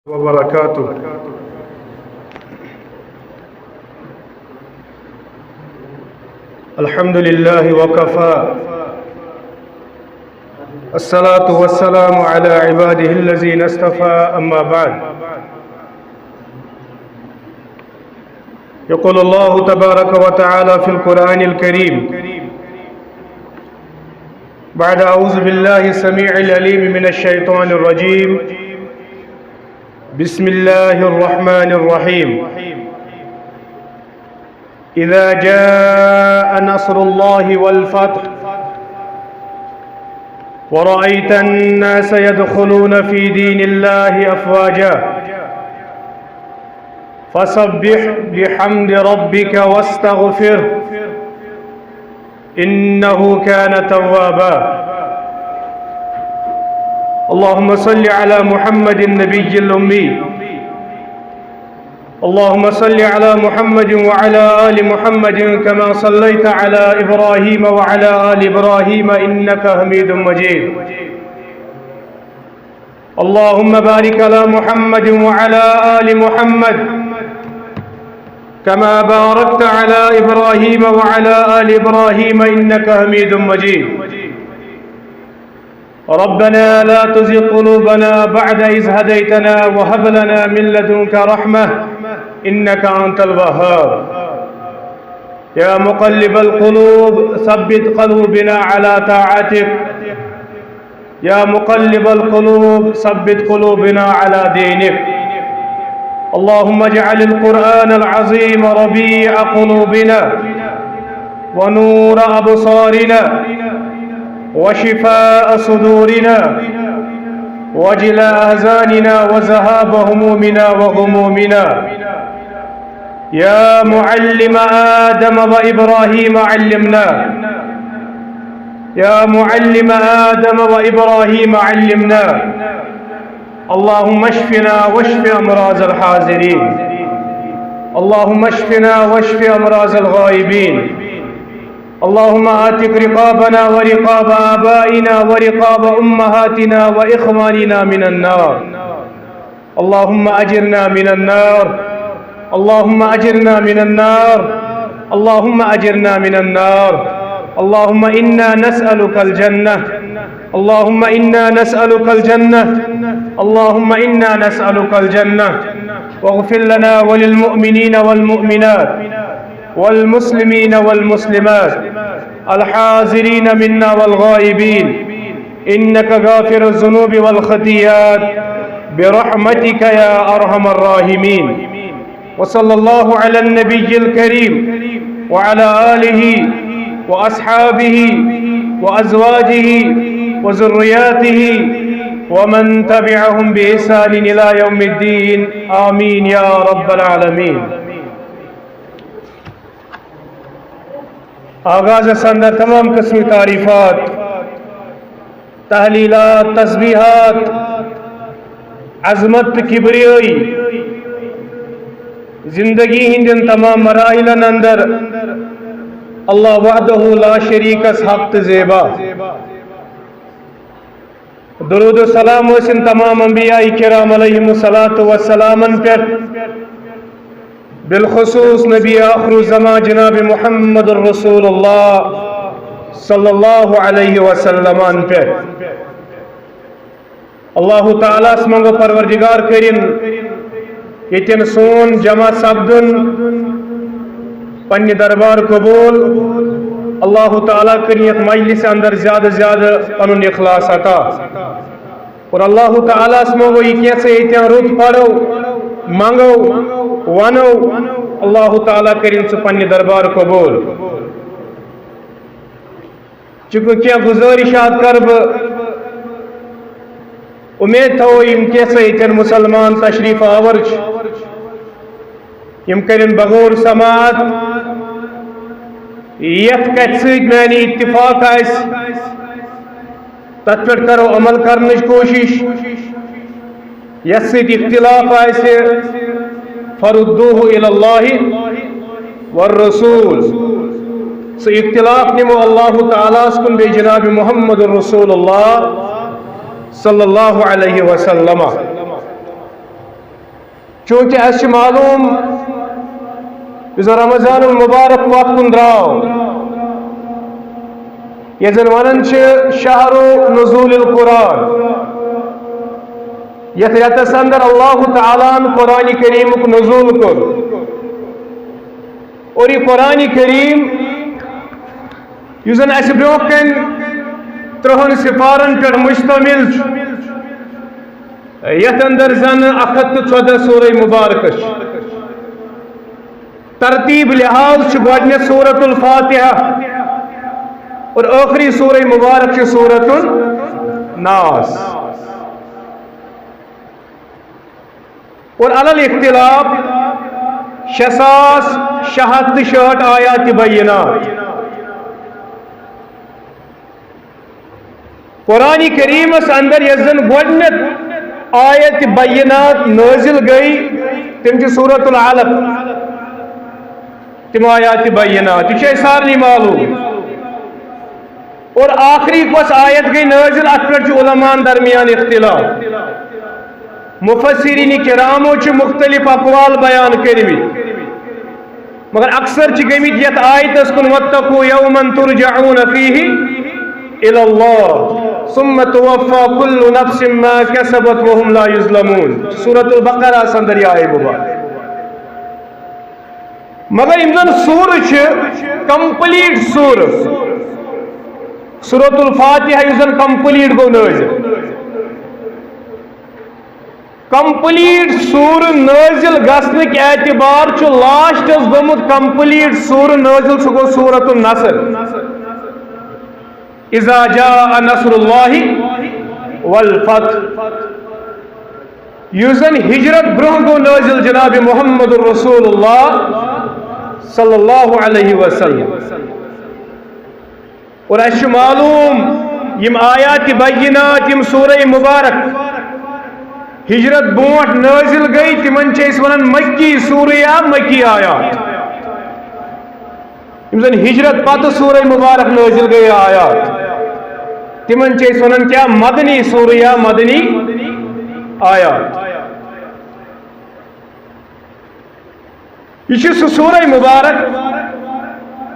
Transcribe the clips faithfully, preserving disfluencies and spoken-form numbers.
وبركاته. الحمد لله وكفى، الصلاة والسلام على عباده الذين اصطفى، أما بعد. يقول الله تبارك وتعالى في القرآن الكريم بعد أعوذ بالله السميع العليم من الشيطان الرجيم، بسم الله الرحمن الرحيم. إذا جاء نصر الله والفتح ورأيت الناس يدخلون في دين الله أفواجا فسبح بحمد ربك واستغفره إنه كان توابا. اللهم صل على محمد النبي الأمي. اللهم صل على محمد وعلى آل محمد كما صليت على إبراهيم وعلى آل إبراهيم إنك حميد مجيد. اللهم بارك على محمد وعلى آل محمد كما باركت على إبراهيم وعلى آل إبراهيم إنك حميد مجيد. ربنا لا تزغ قلوبنا بعد إذ هديتنا وهب لنا من لدنك رحمة إنك أنت الوهاب. يا مقلب القلوب ثبت قلوبنا على طاعتك. يا مقلب القلوب ثبت قلوبنا على دينك. اللهم اجعل القرآن العظيم ربيع قلوبنا ونور أبصارنا وشفاء صدورنا وجلاء أحزاننا وذهاب همومنا وغمومنا. يا معلم آدم وإبراهيم علمنا. يا معلم آدم وإبراهيم علمنا. اللهم اشفنا واشف أمراض الحاضرين. اللهم اشفنا واشف أمراض الغائبين. اللهم اعتق رقابنا ورقاب آبائنا ورقاب أمهاتنا وإخواننا من النار. اللهم أجرنا من النار. اللهم أجرنا من النار. اللهم أجرنا من النار. اللهم إنا نسألك الجنة. اللهم إنا نسألك الجنة. اللهم إنا نسألك الجنة. واغفر لنا وللمؤمنين والمؤمنات والمسلمين والمسلمات الحاضرين منا والغائبين إنك غافر الذنوب والخطيئات برحمتك يا أرحم الراحمين. وصلى الله على النبي الكريم وعلى آله وأصحابه وأزواجه وذرياته ومن تبعهم بإحسان إلى يوم الدين. آمين يا رب العالمين. آغازس اندر تمام قسم تعریفات، تحلیلات، تسبیحات، عظمت تہٕ کبریٲیی، زندگی ہٕنٛدٮ۪ن تمام مراحلن اندر اللہ وحدہ لا شریکس حق تہٕ زیبا۔ درود و سلام ٲسِن تمام انبیاء کرام علیہم الصلوۃ والسلامن پٮ۪ٹھ، بالخصوص نبی آخر الزمان جناب محمد رسول اللہ صلی اللہ علیہ وسلمن پٮ۪ٹھ۔ اللہ تعالیٰ ہس منگو پروردگار کرِن ییٚتٮ۪ن سون جمع سپدُن پننہِ دربار قبول۔ اللہ تعالیٰ کٔرِن یتھ مجلس اندر زیادٕ زیادٕ پنُن اخلاص عطا۔ اور اللہ تعالیٰ ہس منگو یہِ کینٛژھا ییٚتٮ۪ن رُت پرو، منگو، ونو، اللہ تعالیٰ کٔرِن سُہ پننہِ دربار قبول۔ چونکہ کینٛہہ گزٲرِشات کرٕ بہٕ۔ اُمید تھاوو یِم کینٛژھا ییٚتٮ۪ن مُسلمان تشریف آور چھِ، یِم کٔرِن بغور سماعت۔ یتھ کتھِ سۭتۍ میانہِ اتفاق آسہِ، تتھ پٮ۪ٹھ کرو عمل کرنٕچ کوٗشش۔ یتھ سۭتۍ اختلاف آسہِ، فردوہ الی اللہ والرسول، سُہ اختلاف نِمو اللہ تعالیٰ ہس کُن بیٚیہِ جناب محمد رسول اللہ صلی اللہ علیہ وسلم۔ چونکہ اسہِ چھُ معلوم، یُس زن رمضان المبارک وقت کُن درٛاو، یتھ زن ونان چھِ شہر نزول القرآن، یتھ رٮ۪تس اندر اللہ تعالیٰ ہن قرآن کریمُک نزول کوٚر۔ اور یہ قرآن کریم، یُس زن اسہِ برونٛہہ کنہِ ترٛہن سپارن پٮ۪ٹھ مشتمل چھُ، یتھ اندر زن اکھ ہتھ تہٕ ژۄدہ سورہ مبارکہ چھِ۔ ترتیب لحاظ چھِ گۄڈنیتھ سورۃ الفاتحہ اور ٲخری سورہ مبارک چھِ سورۃ الناس۔ اور علی الاختلاف شےٚ ساس شےٚ ہتھ تہٕ شُہٲٹھ آیات بینات۔ قرآن کریمس اندر یۄس زن گۄڈنیتھ آیت بینات نازل گٔے، تِم چھِ سورۃ العلق، تِم آیات بینات، یہِ چھُ اسہِ سارنٕے معلوم۔ اور آخری کۄس آیت گٔے نازل، اتھ پٮ۪ٹھ چھُ علماءن درمیان اختلاف۔ مفسرین کرامو چھِ مختلف اقوال بیان کٔرمٕتۍ، مگر اکثر چھِ گٔمٕتۍ یتھ آیتس کُن، "واتقوا یوما ترجعون فیہ الی اللہ ثم توفی کل نفس ما کسبت وهم لا یظلمون"۔ سورۃ البقرہ اندر یہ آیت مبارک۔ مگر یِم زن سورہ چھِ، کمپلیٹ سورہ، سورۃ الفاتحہ یُس زن کمپلیٹ گوٚو نٲزِل، کمپلیٹ سورہ نٲزِل گژھنٕکۍ اعتبار چھُ لاسٹس گوٚمُت کمپلیٹ سورہ نٲزِل، سُہ گوٚو سورۃ النصر۔ اذا جاء نصر اللہ والفتح، یُس زن ہجرت برونٛہہ گوٚو نٲزِل جناب محمد رسول اللہ صلی اللہ علیہ وسلم۔ اور اسہِ چھُ معلوم، یِم آیات بینات، یِم سورہ مبارک ہجرت برونٛٹھ نٲزِل گٔے، تِمن چھِ أسۍ ونان مکی سورہ یا مکی آیات۔ یِم زن ہجرت پتہٕ سورہ مبارک نٲزِل گٔے آیات، تِمن چھِ أسۍ ونان کیٛاہ؟ مدنی سورہ یا مدنی آیات۔ یہ چھُ سُہ سورہ مبارک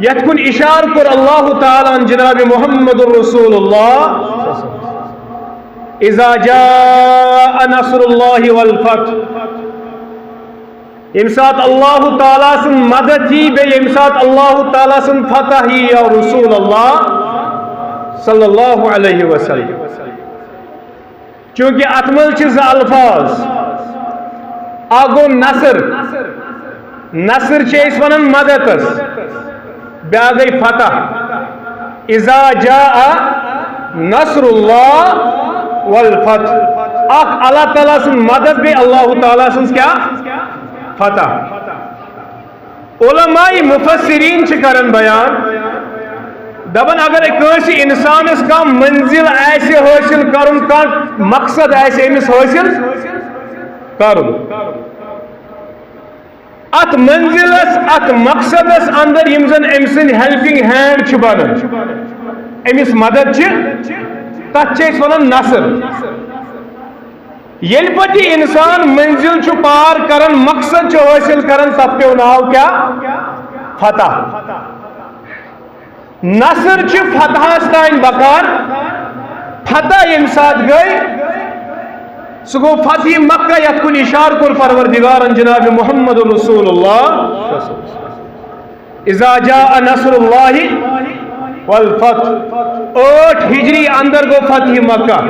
یتھ کُن اشارٕ کوٚر اللہ تعالیٰ ہن جناب محمد رسول اللہ، "اذا جاء نصر اللہ والفتح"، ییٚمہِ ساتہٕ اللہ تعالیٰ سُنٛد مدد یی، بیٚیہِ ییٚمہِ ساتہٕ اللہ تعالیٰ سُنٛد فتح یی یا رسول اللہ صلی اللہ علیہ وسلم۔ چونکہ اتھ منٛز چھِ زٕ الفاظ، اکھ گوٚو نصر، نصر چھِ أسۍ ونان مددس، بیٛاکھ گٔے فتح۔ اذا جاء نصر اللہ والفتح، اکھ اللہ تعالیٰ سُنٛد مدد، بیٚیہِ اللہ تعالیٰ سٕنٛز کیٛاہ؟ فتح۔ علماء مفسرین چھِ کران بیان، دپان اگر کٲنٛسہِ انسانس کانٛہہ منزل آسہِ حٲصِل کرُن، کانٛہہ مقصد آسہِ أمِس حٲصِل کرُن، اتھ منزلس، اتھ مقصدس اندر یِم زن أمۍ سٕنٛدۍ helping hand چھِ بنان، أمِس مدد چھِ، تتھ چھِ أسۍ ونان نصر۔ ییٚلہِ پتہٕ یہِ انسان منزل چھُ پار کران، مقصد چھُ حٲصِل کران، تتھ پیوٚو ناو کیٛاہ؟ فتح۔ نصر چھِ فتحس تام بکار۔ فتح ییٚمہِ ساتہٕ گٔے، سُہ گوٚو فتح مکہ، یتھ کُن اشارٕ کوٚر پروردگارن جناب محمد رسول اللہ۔ اذا جاء نصر اللہ والفتح، ٲٹھ ہجری اندر گوٚو فتح مکہ۔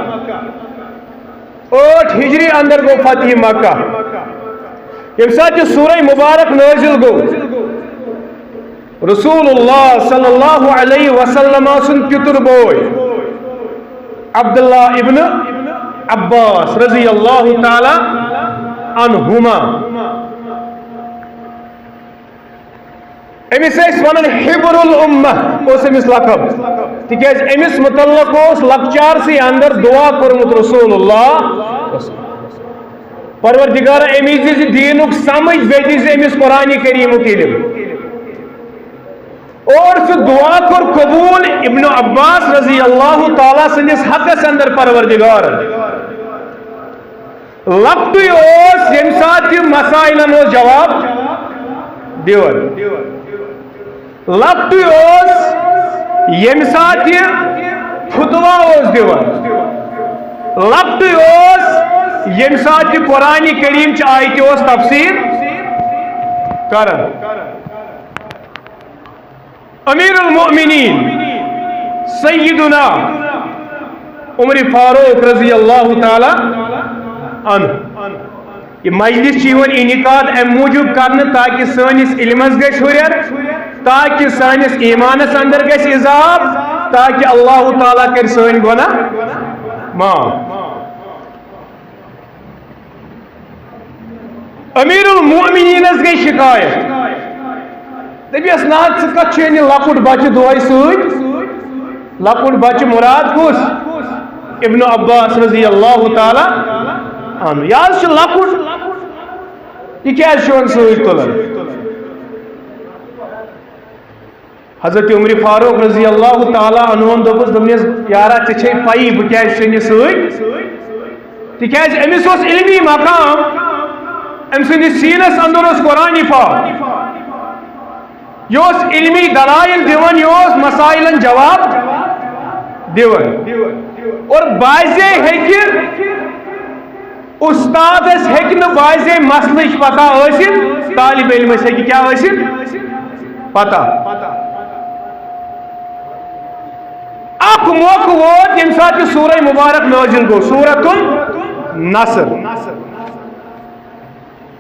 ٲٹھ ہجری اندر گوٚو فتح مکہ۔ ییٚمہِ ساتہٕ یہِ سورہ مبارک نٲزِل گوٚو، رسول اللہ صلی اللہ علیہ وسلم سُنٛد پِتُر بوے عبداللہ ابن عباس رضی اللہ تعالیٰ عنہما، أمِس ٲسۍ وَنان حبر الامہ، اوس أمِس لقب، تِکیٛازِ أمِس مُتعلق اوس لۄکچارسٕے اندر دُعا کوٚرمُت رسول اللہ، پروردگارا، أمِس دِژ دیٖنُک سمجھ، بیٚیہِ دِژ أمِس قرآن کریٖمُک علم۔ اور سُہ دُعا کوٚر قبول ابن عباس رضی اللہ تعالیٰ سٕنٛدِس حقس اندر پروردگارن۔ لۄکٹُے اوس، ییٚمہِ ساتہٕ یہِ مس-، مسائلن اوس جواب دِوان۔ لۄکٹُے اوس، ییٚمہِ ساتہٕ یہِ خطبہ اوس دِوان، لۄکٹُے اوس، ییٚمہِ ساتہٕ یہِ قرآن کریم چہِ آیتہِ اوس تفسیر کران۔ امیر المؤمنین سیدنا عمر فاروق رضی اللہ تعالیٰ عنہ۔ یہ مجلس چھ یوان انعقاد امہ موجوب کرنہٕ تاکہ سٲنِس علمس گژھِ ہُرٮ۪ر، تاکہ سٲنِس ایمانس اندر گژھِ اضافہٕ، تاکہ اللہ تعالیٰ کرِ سٲنۍ گۄناہ معاف۔ امیر المؤمنینس گٔے شکایت، دٔپیس، نہ حظ، ژٕ کتھ چھُے نہٕ لۄکُٹ بچہٕ دۄہے سۭتۍ؟ لۄکُٹ بچہٕ مراد کُس؟ ابن عباس رضی اللہ تعالیٰ عنہ۔ یہِ حظ چھُ لۄکُٹ، یہِ کیازِ چھُ وۄنۍ سۭتۍ تُلان؟ حضرت عمر فاروق رضی اللہ تعالیٰ عنہن دوٚپُس، دوٚپنس، یارا، ژےٚ چھے پَیی بہٕ کیازِ چھُسے نہٕ سۭتۍ؟ تِکیازِ أمِس اوس علمی مقام، أمۍ سٕنٛدِس سیٖنس اندر اوس قرآن پاک۔ یہِ اوس علمی دلائل دِوان، یہِ اوس مسائلن جواب دِوان۔ اور بعضے ہیٚکہِ استادس ہیٚکہِ نہٕ بعضے مسلٕچ پتہ ٲسِتھ، طالب علمس ہیٚکہِ کیٛاہ ٲسِتھ؟ پتہ۔ اکھ موقعہٕ ووت، ییٚمہِ ساتہٕ یہِ سورہ مبارک نٲزِل گوٚو، سورۃ النصر۔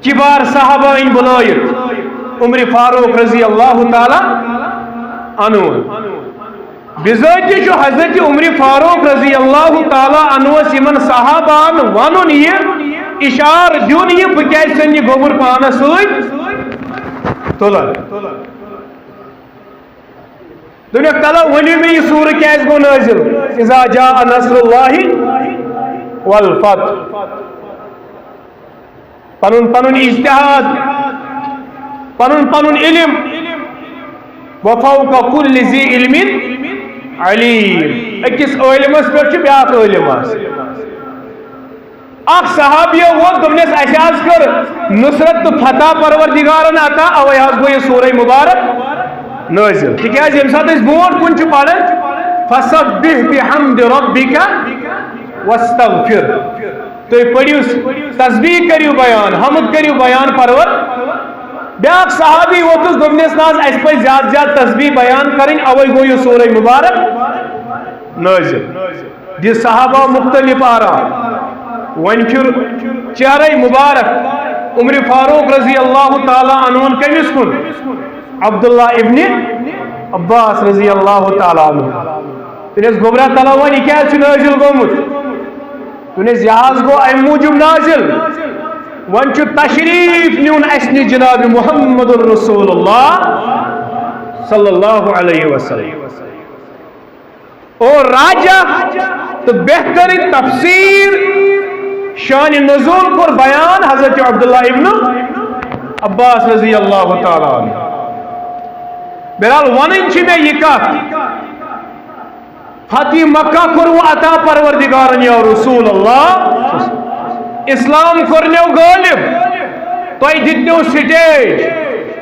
کبار صحابہ أنۍ بُلٲیِتھ عمر فاروق رضی اللہ تعالیٰ عنہ۔ بذٲتی چھُ حضرت عمر فاروق رضی اللہ تعالیٰ عنہس یِمن صحابہن ونُن یہِ، اشارٕ دیُن یہِ، بہٕ کیازِ چھُسن یہِ گوٚبُر پانس سۭتۍ تُلان۔ دوٚپنکھ، تلو ؤنِو مےٚ، یہِ سورہ کیازِ گوٚو نٲزِل؟ اذا جاء نصر اللہ والفتح۔ پنُن پنُن اجتہاد، پنُن پنُن علم، وفوق کل ذی علم علیم، أکِس عٲلمس پٮ۪ٹھ چھُ بیٛاکھ عٲلم آسان۔ اکھ صحابیہ ووت، دوٚپنس، اسہِ حظ کٔر نصرت تہٕ فتح پروردگارن عطا، اوے حظ گوٚو یہِ سورہ مبارک نٲزِل۔ تِکیازِ ییٚمہِ ساتہٕ أسۍ برونٛٹھ کُن چھِ پران، فسبح بحمد ربک واستغفر، تُہۍ پٔرِو تسبیح، کٔرِو بیان، حمد کٔرِو بیان پرور۔ بیٛاکھ صحابی ووتُس، دوٚپنس، نہ حظ، اسہِ پزِ زیادٕ زیادٕ تسبیح بیان کرٕنۍ، اوے گوٚو یہِ سورہ مبارک نٲزِل۔ دِ صحابہ مختلف آرا۔ وۄنۍ پھر چہرے مبارک عمر فاروق رضی اللہ تعالیٰ عنہن کٔمِس کُن؟ عبداللہ ابن عباس رضی اللہ تعالیٰ عنہ۔ تٔمِس گوٚبرا تلا وۄنۍ یہِ کیازِ چھُ نٲزِل گوٚمُت؟ تٔمِس یہِ حظ گوٚو امہِ موٗجوٗب نٲزِل، وۄنۍ چھُ تشریف نیُن اسہِ نِش جناب محمد رسول اللہ صلی اللہ علیہ وسلم۔ اور راجہ تہٕ بہترین تفسیر شان نزول کوٚر بیان حضرت عبداللہ ابن عباس رضی اللہ تعالیٰ عنہ۔ بہرحال، ونٕنۍ چھِ مےٚ یہِ کتھ، فتح مکہ کوٚر وۄنۍ عطا پروردگارن یا رسول اللہ، اسلام کوٚرنیو غٲلب، تۄہہِ دِتنیو سٹیج،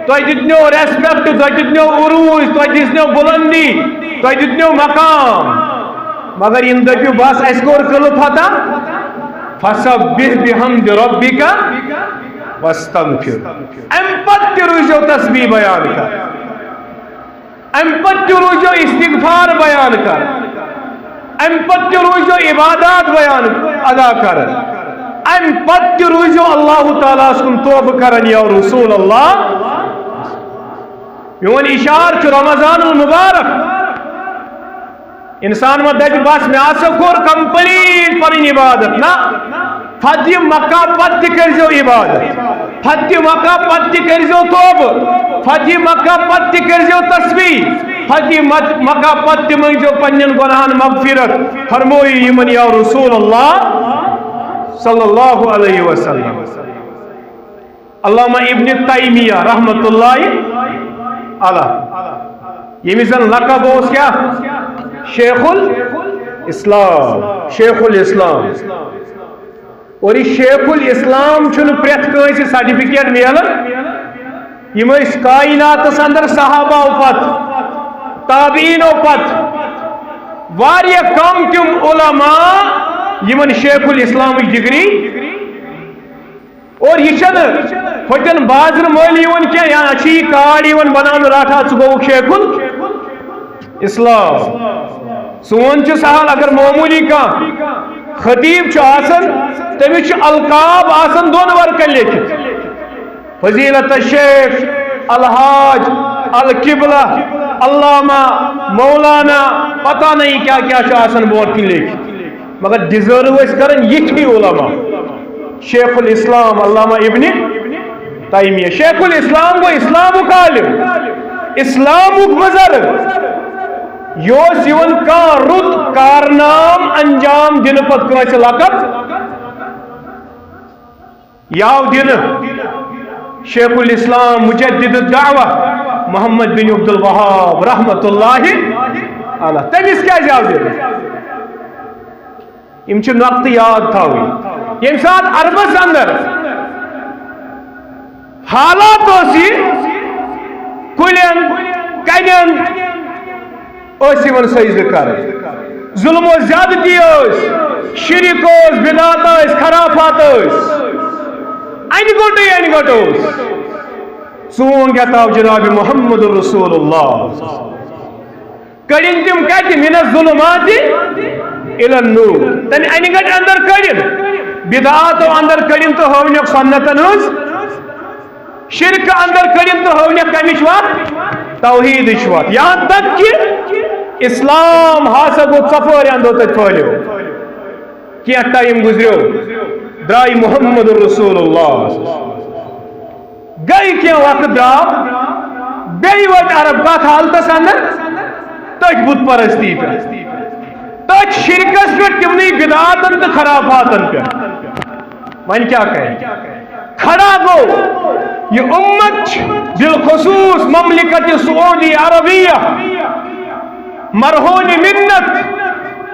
تۄہہِ دِتنیو ریسپیکٹ، تۄہہِ دِتنیو عروج، تۄہہِ دِژنیو بلندی، تۄہہِ دِتنیو مقام۔ مگر یِم دٔپِو، بس، اَسہِ کوٚر قلعہٕ فتح، فسبح بحمد ربک واستغفر۔ اَمہِ پتہٕ تہِ روٗزیو تسبیح بیان کران۔ اَمہِ پتہٕ تہِ روٗزیو استغفار بیان کران۔ اَمہِ پتہٕ تہِ روٗزیو عبادات بیان ادا کران۔ اَمہِ پتہٕ تہِ روٗزیو اللہ تعالیٰ ہَس کُن توبہٕ کران، یا رسول اللہ۔ میون اشارٕ چھُ رمضان المبارک۔ انسان ما دپہِ، بس، مےٚ ہسا کوٚر complete پنٕنۍ عبادت۔ نہ، فتح مکہ پتہٕ تہِ کٔرزیو عبادت۔ فتح مکہ پتہٕ تہِ کٔرزیو توبہٕ۔ فتح مکہ پتہٕ تہِ کٔرزیو تسبیح۔ فتح مت-، مکہ پتہٕ تہِ مٔنگزیو پننٮ۪ن گۄناہن مغفرت۔ فرمٲیِو یِمن، یا رسول اللہ صلی اللہ علیہ وسلم۔ علامہ ابن تیمیہ رحمۃ اللہ علیہ، ییٚمِس زن لقب اوس کیٛاہ؟ شیخ الاسلام، شیخ الاسلام۔ اور یہِ شیخ الاسلام چھُنہٕ پرٛٮ۪تھ کٲنٛسہِ سرٹیفکیٹ میلان۔ یِم ٲسۍ کائناتس اندر صحابہ پتہٕ، تابعینو پتہٕ واریاہ کم تِم علماء یِمن شیخ الاسلامٕچ ڈگری، اور یہِ چھنہٕ ہوٚتٮ۪ن بازرٕ مٔلۍ یِوان کینٛہہ، یا چھِ یہِ کارڈ یِوان بناونہٕ، رٹھ ہا، ژٕ گوٚوُکھ شیخ الاسلام۔ سون چھُ سہل، اگر معموٗلی کانٛہہ خطیب چھُ آسان، تٔمِس چھُ القاب آسان دۄن ورقن لیکھِتھ، فضیلت الشیخ، الحاج، القبلہ، علامہ، مولانا، پتہ نہیں کیٛاہ کیٛاہ چھُ آسان برونٛٹھ کِنۍ لیکھِتھ، مگر ڈیزرو ٲسۍ کران یِتھی علماء۔ شیخ الاسلام علامہ ابن تیمیہ، شیخ الاسلام گوٚو اسلامُک عالم، اسلامُک بزرگ۔ یہِ اوس یِوان کانٛہہ رُت کارنام انجام دِنہٕ پتہٕ کٲنٛسہِ لقب یاو دِنہٕ۔ شیخ الاسلام مجدد الدعوہ محمد بن عبد الوہاب رحمت اللہ علیہ، تٔمِس کیٛازِ یاو دِنہٕ؟ یِم چھِ نۄقطہٕ یاد تھاوٕنۍ۔ ییٚمہِ ساتہٕ عربس اندر حالات اوس یہِ، کُلٮ۪ن، کنٮ۪ن ٲسۍ یِوان سجدٕ کرٕنۍ، ظلم و زیادتی ٲس، شرک اوس، بدعت ٲسۍ، خرافات ٲسۍ، انہِ گوٚٹٕے انہِ گوٚٹ اوس۔ ژوٗنٛگ یتاو جناب محمد رسول اللہ۔ کٔڑِن تِم کتہِ؟ من الظلمات الی النور۔ تمہِ انہِ گٹہِ اندر کٔڑِن، بدعاتو اندر کٔڑِن تہٕ ہٲونکھ سنتن ہٕنٛز، شرک اندر کٔڑِن تہٕ ہٲونکھ کمِچ وتھ؟ توحیدٕچ وتھ۔ یہاں تک کہ اسلام ہسا گوٚو ژۄپٲرۍ اندو تتہِ پھٔہلیو۔ کینٛہہ ٹائم گُزریو، درٛاے محمد رسول اللہ۔ گٔے کینٛہہ وقت درٛاو، بیٚیہِ وٲتۍ عرب کتھ حالتس اندر؟ تٔتھۍ بت پرستی پٮ۪ٹھ، تٔتھۍ شرکس پٮ۪ٹھ، تِمنٕے بدعاتن تہٕ خرافاتن پٮ۪ٹھ۔ وۄنۍ کیٛاہ کرِ؟ کھڑا گوٚو یہِ امت چھِ، بالخصوص مملکت سعودی عربیہ، مرہون منت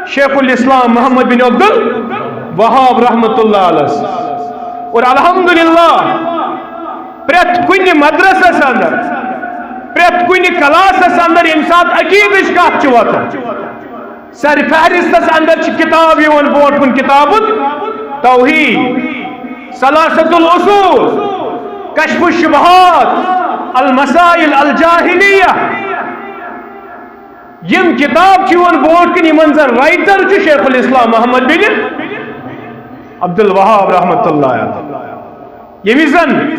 شیخ الاسلام محمد بن عبد الوہاب رحمت اللہ علیہ۔ اور الحمدللہ، پرٛٮ۪تھ کُنہِ مدرسس اندر، پرٛٮ۪تھ کُنہِ کلاسس اندر ییٚمہِ ساتہٕ عقیدٕچ کتھ چھِ وۄتھان، سرِ فہرستس اندر چھِ کتاب یِوان برونٛٹھ کُن، کتاب التوحید، ثلاثۃ الاصول، کشف الشبہات، المسائل الجاہلیہ۔ یِم کتاب چھِ یِوان برونٛٹھ کِنۍ، یِمن زن رائٹر چھُ شیخ الاسلام محمد بن عبد الوہاب رحمت اللہ علیہ۔ ییٚمِس زن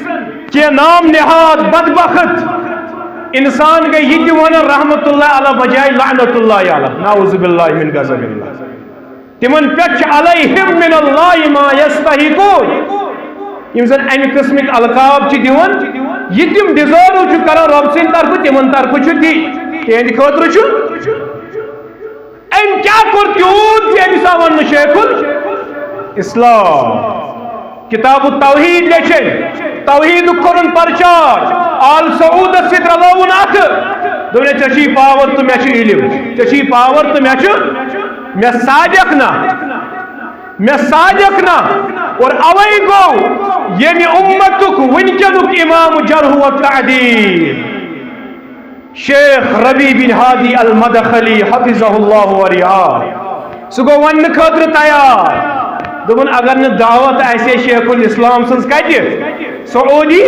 کینٛہہ نام نہاد بدبخت انسان گٔے یہِ تہِ ونان رحمت اللہ علیہ بجائے لعنت اللہ علیہ، نعوذ باللہ من غضب اللہ۔ تِمن پٮ۪ٹھ چھِ علیہم من اللہ ما یستحقون۔ یِم زن امہِ قٕسمٕکۍ القاب چھِ دِوان، یہِ تِم ڈیزرو چھِ کران رۄب سٕنٛدِ طرفہٕ، تِمن طرفہٕ چھُ تی، تِہنٛدِ خٲطرٕ چھُ۔ أمۍ کیٛاہ کوٚر تیوٗت زِ أمِس آو وننہٕ شیخ الاسلام؟ کتاب التوحید لیچھن، توحیدُک کوٚرُن پرچار، آل سعودس سۭتۍ رلٲوُن اتھٕ، دوٚپُن، "ژےٚ چھُے پاور تہٕ مےٚ چھُ علم، ژےٚ چھُے پاور تہٕ مےٚ چھُ، مےٚ صادق نہ، مےٚ صادق نہ۔" اور اوے گوٚو ییٚمہِ امتُک وٕنکیٚنُک امام جرح و تعدیل، شیخ ربیع بن ہادی المدخلی حفظہ اللہ و رعاہ، سُہ گوٚو وننہٕ خٲطرٕ تیار۔ دوٚپُن، اگر نہٕ دعوت آسہِ ہے شیخ الاسلام سٕنٛز کتہِ؟ سعودی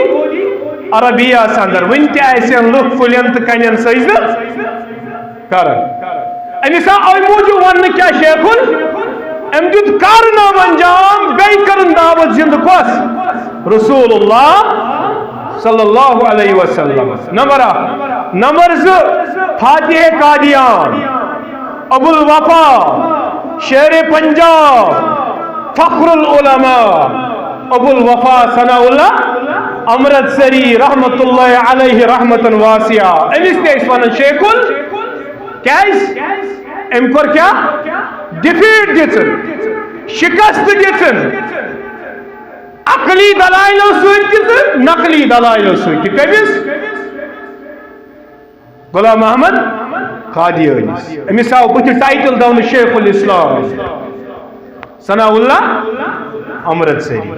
عربیہ ہس اندر۔ وُنہِ تہِ آسن لُکھ کُلٮ۪ن تہٕ کنٮ۪ن سجدٕ کران۔ أمِس آو امہِ موٗجوٗب وننہٕ کیٛاہ شیخ ال-، أمۍ دیُت کارنامہٕ انجام، بیٚیہِ کٔرٕن دعوت زندٕ کۄس؟ رسول اللہ صلی اللہ علیہ وسلم۔ نمبر اکھ۔ نمبر زٕ، فاتح قادیان، ابو الوفا، شیر پنجاب، فخر العلماء، ابو الوفا ثناء اللہ امرتسری رحمت اللہ علیہ رحمتن واسعہ۔ أمِس تہِ ٲسۍ ونان شیخ ال-، کیٛازِ؟ أمۍ کوٚر کیٛاہ؟ ڈیفیٹ دِژٕن، شکست دِژٕن، عقلی دلائلو سۭتۍ تہِ تہٕ نقلی دلائلو سۭتۍ تہِ۔ کٔمِس؟ غلام محمد قادیانیس۔ أمِس آو بٕتھِ ٹائٹل دونہٕ شیخ الاسلام ثناء اللہ امرتسری۔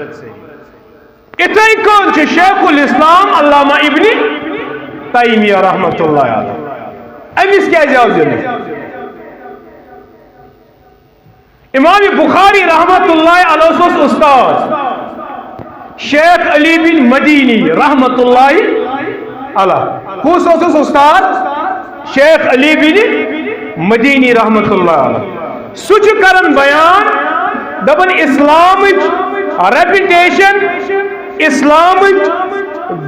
اتھے کٔنۍ چھُ شیخ الاسلام علامہ ابن تیمیہ رحمۃ اللہ علیہ۔ أمِس کیٛازِ آو زِندٕ؟ امام بخاری رحمۃ اللہ علیہ اوس استاد شیخ علی بن مدینی رحمۃ اللہ علیہ۔ کُس اوسُس استاد؟ شیخ علی بن مدینی رحمۃ اللہ علیہ۔ سُہ چھُ کران بیان، دپان اسلامٕچ ریپوٹیشن، اسلامٕچ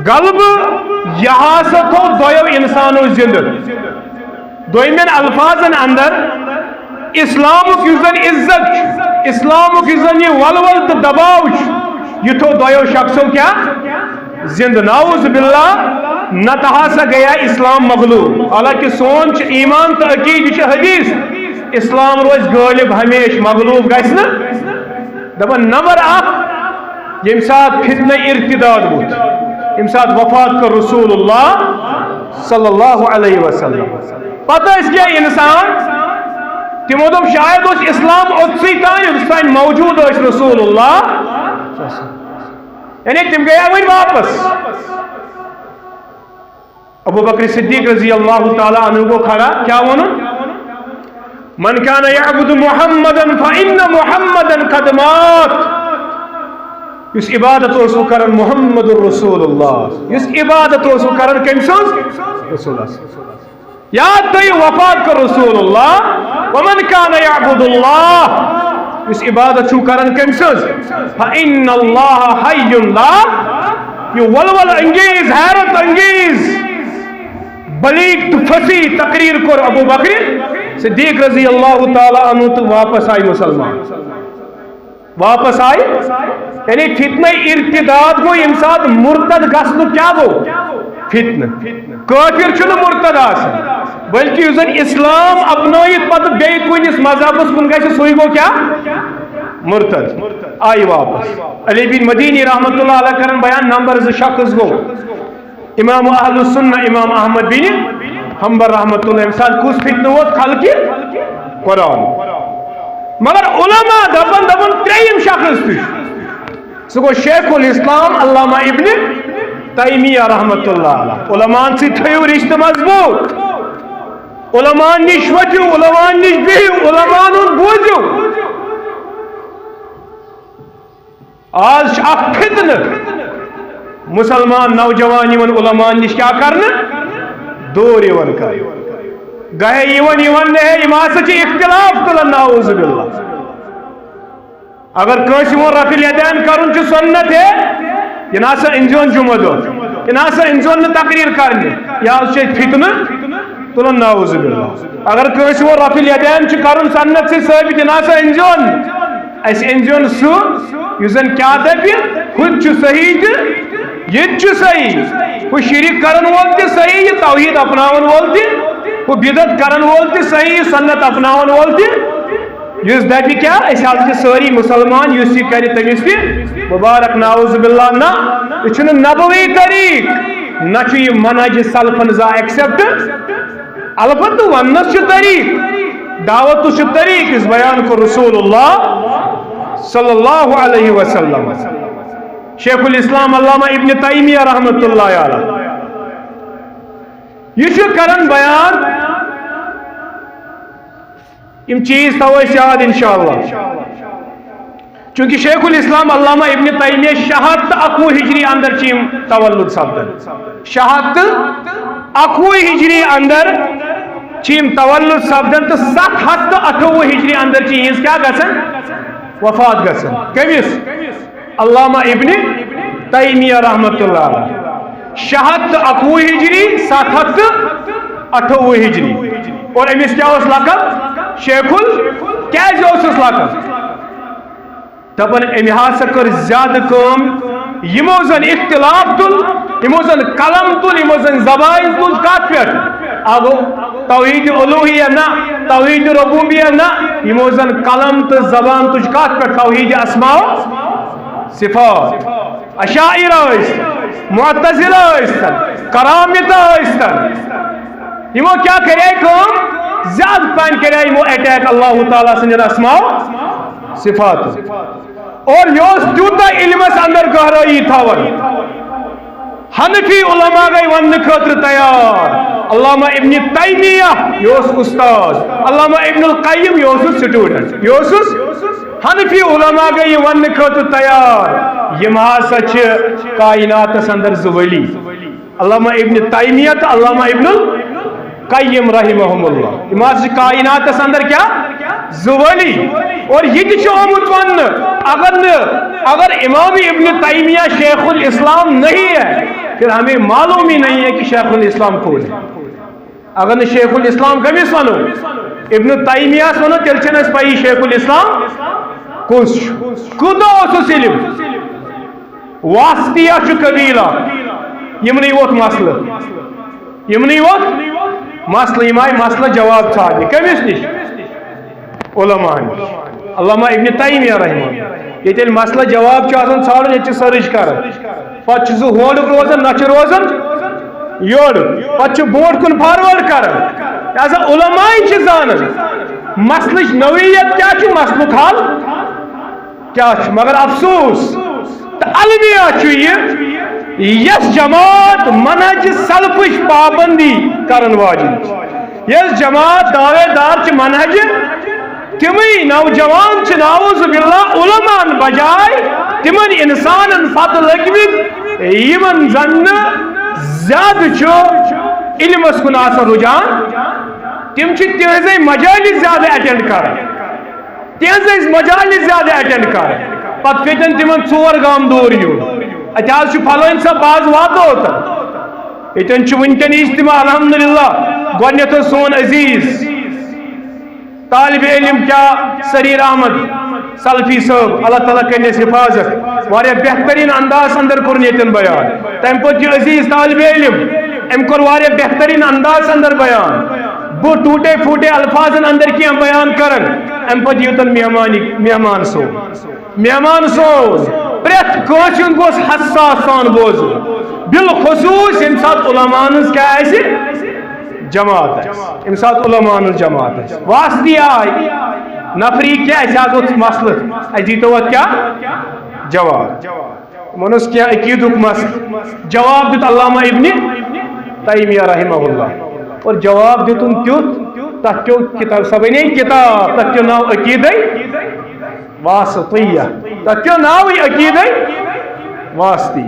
غلبہٕ، یہِ ہسا تھوٚو دۄیو انسانو زِندٕ۔ دوٚیمٮ۪ن الفاظن اندر، اسلامُک یُس زن عزت چھُ، اسلامُک یُس زن یہِ ولول تہٕ دباو چھُ، یہِ تھوٚو دۄیو شخصو کیٛاہ؟ زندٕ۔ نعوذ باللہ، نتہٕ ہسا گیا اسلام مغلوب۔ حالانکہ سون چھُ ایمان تہٕ عقیدٕ، یہِ چھُ حدیث، اسلام روزِ غٲلب ہمیشہ، مغلوب گژھِ نہٕ۔ دپان نمبر اکھ، ییٚمہِ ساتہٕ فتنہ ارتداد ووٚتھ، ییٚمہِ ساتہٕ وفات کٔر رسول اللہ صلی اللہ علیہ وسلم، پتہٕ ٲسۍ کینٛہہ انسان، تِمو دوٚپ شاید اوس اسلام اوٚتسٕے تام یوٚتس تام موجود ٲسۍ رسول اللہ، یعنی تِم گٔیے وۄنۍ واپس۔ ابو بکر صدیق رضی اللہ تعالیٰ عنہ گوٚو کھڑا، کیٛاہ ووٚنُن؟ من کان یعبد محمدا فإن محمدا قد مات۔ یُس عبادت اوسوٕ کران محمد رسول اللہ، یُس عبادت اوسوٕ کران کٔمۍ سٕنٛز؟ رسول اللہ۔ یاد تھٲیِو، وفات کٔر رسول اللہ۔ ومن کان یعبد اللہ، یُس عبادت چھُو کران کٔمۍ سٕنٛز؟ فإن اللہ حی لا، یہِ ولول انگیز، حیرت انگیز، بلیغ تہٕ فصیح تقریر کوٚر ابو بکر صدیق رضی اللہ تعالیٰ عنہ تہٕ واپس آے مسلمان۔ واپس آے، یعنی فتنہ ارتداد گوٚو ییٚمہِ ساتہٕ مرتد گژھنُک کیٛاہ گوٚو؟ فتنہ۔ کٲفر چھُنہٕ مرتد آسان، بلکہ یُس زن اسلام اپنٲیِتھ پتہٕ بیٚیہِ کُنِس مذہبس کُن گژھِ، سُے گوٚو کیٛاہ؟ مرتد۔ آیہِ واپس۔ علی بن مدینی رحمۃ اللہ علیہ کرن بیان، نمبر زٕ شخص گوٚو۔ امام اہل السنہ امام احمد بن حنبل رحمۃ اللہ علیہ ساتھ کُس فتنہٕ ووت؟ خلقِ قرآن۔ مگر علماء دپان، دپان ترٛیٚیِم شخص تہِ چھُ۔ سُہ گوٚو شیخ الاسلام علامہ ابن تیمیہ رحمۃ اللہ علیہ۔ علماءن سۭتۍ تھٲیِو رشتہٕ مضبوط، علماءن نِش ؤتھِو، علماءن نِش بِہِو، علماءن ہُنٛد بوٗزِو۔ آز چھُ اکھ فتنہٕ، مسلمان نوجوان یِوان علماءن نِش کیٛاہ کرنہٕ؟ دوٗر یِوان کرنہٕ۔ گاہے یِوان، یِوان نہٕ ہے، یِم ہسا چھِ اختلاف تُلان، نعوذ باللہ۔ اگر کٲنٛسہِ ووٚن رفع الیدین کرُن چھُ سنت ہے، یہِ نہ سا أنزیون جمعہ دۄہ، یہِ نہ سا أنزیون نہٕ تقریر کرنہِ، یہِ حظ چھُ فتنہٕ تُلان، نعوذ باللہ۔ اگر کٲنٛسہِ ووٚن رفع الیدین چھُ کرُن سنت سۭتۍ ثٲبت، یہِ نہ سا أنزیون، اَسہِ أنزیون سُہ یُس زن کیٛاہ دپہِ، ہُہ تہِ چھُ صحیح تہٕ یہِ تہِ چھُ صحیح۔ ہُہ شرک کرن وول تہِ صحیح، یہِ توحید اپناون وول تہِ، ہُہ بدعت کرن وول تہِ صحیح، یہِ سنت اپناون وول تہِ۔ یُس دپہِ کیٛاہ، أسۍ حظ چھِ سٲری مسلمان، یُس یہِ کرِ تٔمِس تہِ مبارک، نعوذ باللہ۔ نہ، یہِ چھُنہٕ نبوی طریق، نہ چھُ یہِ منہج سلفن زانٛہہ ایکسپٹ۔ البتہ وننس چھُ طریق، دعوتس چھُ طریق، یُس بیان کوٚر رسول اللہ صلی اللہ علیہ وسلم۔ شیخ الاسلام علامہ ابن تیمیہ رحمۃ اللہ علیہ۔ یہِ چھُ کران بیان، یِم چیٖز تھاوو أسۍ یاد انشاءاللہ۔ چونکہ شیخ الاسلام علامہ ابن تیمیہ شیٚیہِ ہَتھ تہٕ اَکوُہ ہجری اندر چھِ یِم تولد سپدان۔ شیٚیہِ ہَتھ تہٕ اَکوُہ ہجری اندر چھِ یِم تولد سپدان تہٕ ستھ ہَتھ تہٕ اَٹھووُہ ہجری اندر چھِ یِہنٛز کیٛاہ گژھان؟ وفات گژھان۔ کٔمِس؟ علامہ ابن تیمیہ رحمۃ اللہ علیہ۔ شیٚیہِ ہَتھ تہٕ اَکوُہ ہجری، ستھ ہَتھ تہٕ اَٹھووُہ ہجری۔ اور أمِس کیٛاہ اوس لقب؟ شیخ ال-، کیٛازِ اوسُس لقب؟ دپان أمۍ ہسا کٔر زیادٕ کٲم، یِمو زن اختلاف تُل، یِمو زن قلم تُل، یِمو زن زبان تُج، کتھ پٮ۪ٹھ؟ اکھ گوٚو توحید الوہیہ نہ، توحید ربوبیہ نہ، یِمو زن قلم تہٕ زبان تُج کتھ پٮ۪ٹھ؟ توحید اسماء صفات۔ اشاعرہ ٲسۍ، معتزلہ ٲسۍ تن، کرامتہ ٲسۍ تن، یِمو کیٛاہ کرے کٲم؟ زیادٕ پہن کرے یِمو اٹیک اللہ تعالیٰ سٕنٛدٮ۪ن اسماء صفاتن۔ اور یہِ اوس تیوٗتاہ علمس اندر گہرٲیی تھاوان۔ حنفی علماء گٔے وننہٕ خٲطرٕ تیار۔ علامہ ابن تیمیہ، یہِ اوس استاد۔ علامہ ابن القیم، یہِ اوسُس student، یہِ اوسُس۔ حنفی علماء گٔے یہِ وننہٕ خٲطرٕ تیار، یِم ہسا چھِ کائناتس اندر زٕ ولی۔ علامہ ابن تیمیہ تہٕ علامہ ابن القیم رحمہم اللہ، یِم ہسا چھِ کائناتس اندر کیا؟ زٕ ولی۔ اور یہِ تہِ چھُ آمُت وننہٕ، اگر نہٕ، اگر امام ابن تیمیہ شیخ الاسلام نہیں ہے، پھر ہمیں معلوم ہی نہیں ہے کہ شیخ الاسلام کون ہے۔ اگر نہٕ شیخ الاسلام کٔمِس ونو؟ ابن تیمیہس ونو، تیٚلہِ چھَنہٕ اَسہِ پَیی شیخ الاسلام کُس چھُ۔ کوٗتاہ اوسُس علم؟ واسطیہ چھُ قبیلہ، یِمنٕے ووت مسلہٕ، یِمنٕے ووت مسلہٕ، یِم آیہِ مسلہٕ جواب ژھانڈنہِ۔ کٔمِس نِش؟ علماء نِش۔ علامہ ابن تیمیہ رحمہ۔ ییٚتہِ ییٚلہِ مسلہٕ جواب چھُ آسان ژھانڈُن، ییٚتہِ چھِ search کران۔ پتہٕ چھُ سُہ ہورُک روزان، نہ چھُ روزان یورُک۔ پتہٕ چھُ برونٛٹھ کُن forward کران۔ لہذا علماء چھِ زانان مسلٕچ نوعیت کیٛاہ چھُ، مسلُک حل کیٛاہ چھُ۔ مگر افسوس تہٕ المیہ چھُ یہِ، یۄس جماعت منہج سلفٕچ پابندی کرن واجِنۍ چھِ، یۄس جماعت دعوے دار چھِ منہج، تِمٕے نوجوان چھِ نعوذ باللہ علماءن بجاے تِمن انسانن پتہٕ لٔگمٕتۍ، یِمن زن نہٕ زیادٕ چھُ علمس کُن آسان رجحان۔ تِم چھِ تِہنٛزے مجالس زیادٕ attend کران، تِہنٛزے مجالس زیادٕ attend کران۔ پتہٕ پیٚتن تِمن ژور گام دوٗر یُن۔ اتہِ حظ چھُ فلٲنۍ صٲب، بہٕ حظ واتو اوٚتن۔ ییٚتٮ۪ن چھُ وٕنکٮ۪ن اجتماع، الحمدللہ۔ گۄڈٕنٮ۪تھ اوس سون عزیز طالب علم کیا سریر احمد سلفی صٲب، اللہ تعالیٰ کٔرِنَس حفاظت۔ واریاہ بہترین انداز اندر کوٚرُن ییٚتٮ۪ن بیان۔ تَمہِ پتہٕ یہِ عزیز طالب علم، أمۍ کوٚر واریاہ بہترین انداز اندر بیان۔ بہٕ ٹوٹے پھوٹے الفاظن اندر کینٛہہ بیان کرن، اَمہِ پتہٕ یوتن مہمانی، مہمان صٲب۔ مہمان سوز، پرٛٮ۪تھ کٲنٛسہِ ہُنٛد گوٚژھ حساس سان بوزُن، بالخصوٗص ییٚمہِ ساتہٕ علماءن ہٕنٛز کیٛاہ آسہِ؟ جماعت آسہِ۔ ییٚمہِ ساتہٕ علماءن ہٕنٛز جماعت آسہِ۔ واسطی آے نفری کیٛاہ؟ اَسہِ حظ اوس مسلہٕ، اَسہِ دیٖتو اَتھ کیٛاہ جواب؟ یِمن اوس کینٛہہ عقیٖدُک مسلہٕ، جواب دیُت علامہ ابن تیمیہ رحمہ اللہ۔ اور جواب دیُتُن تیُتھ، تَتھ پیوٚو کِتاب، سۄ بنے کِتاب، تَتھ پیوٚو ناو عقیدے واسطیہ۔ تَتھ کیٛاہ ناوٕے؟ عقیدے واسطی۔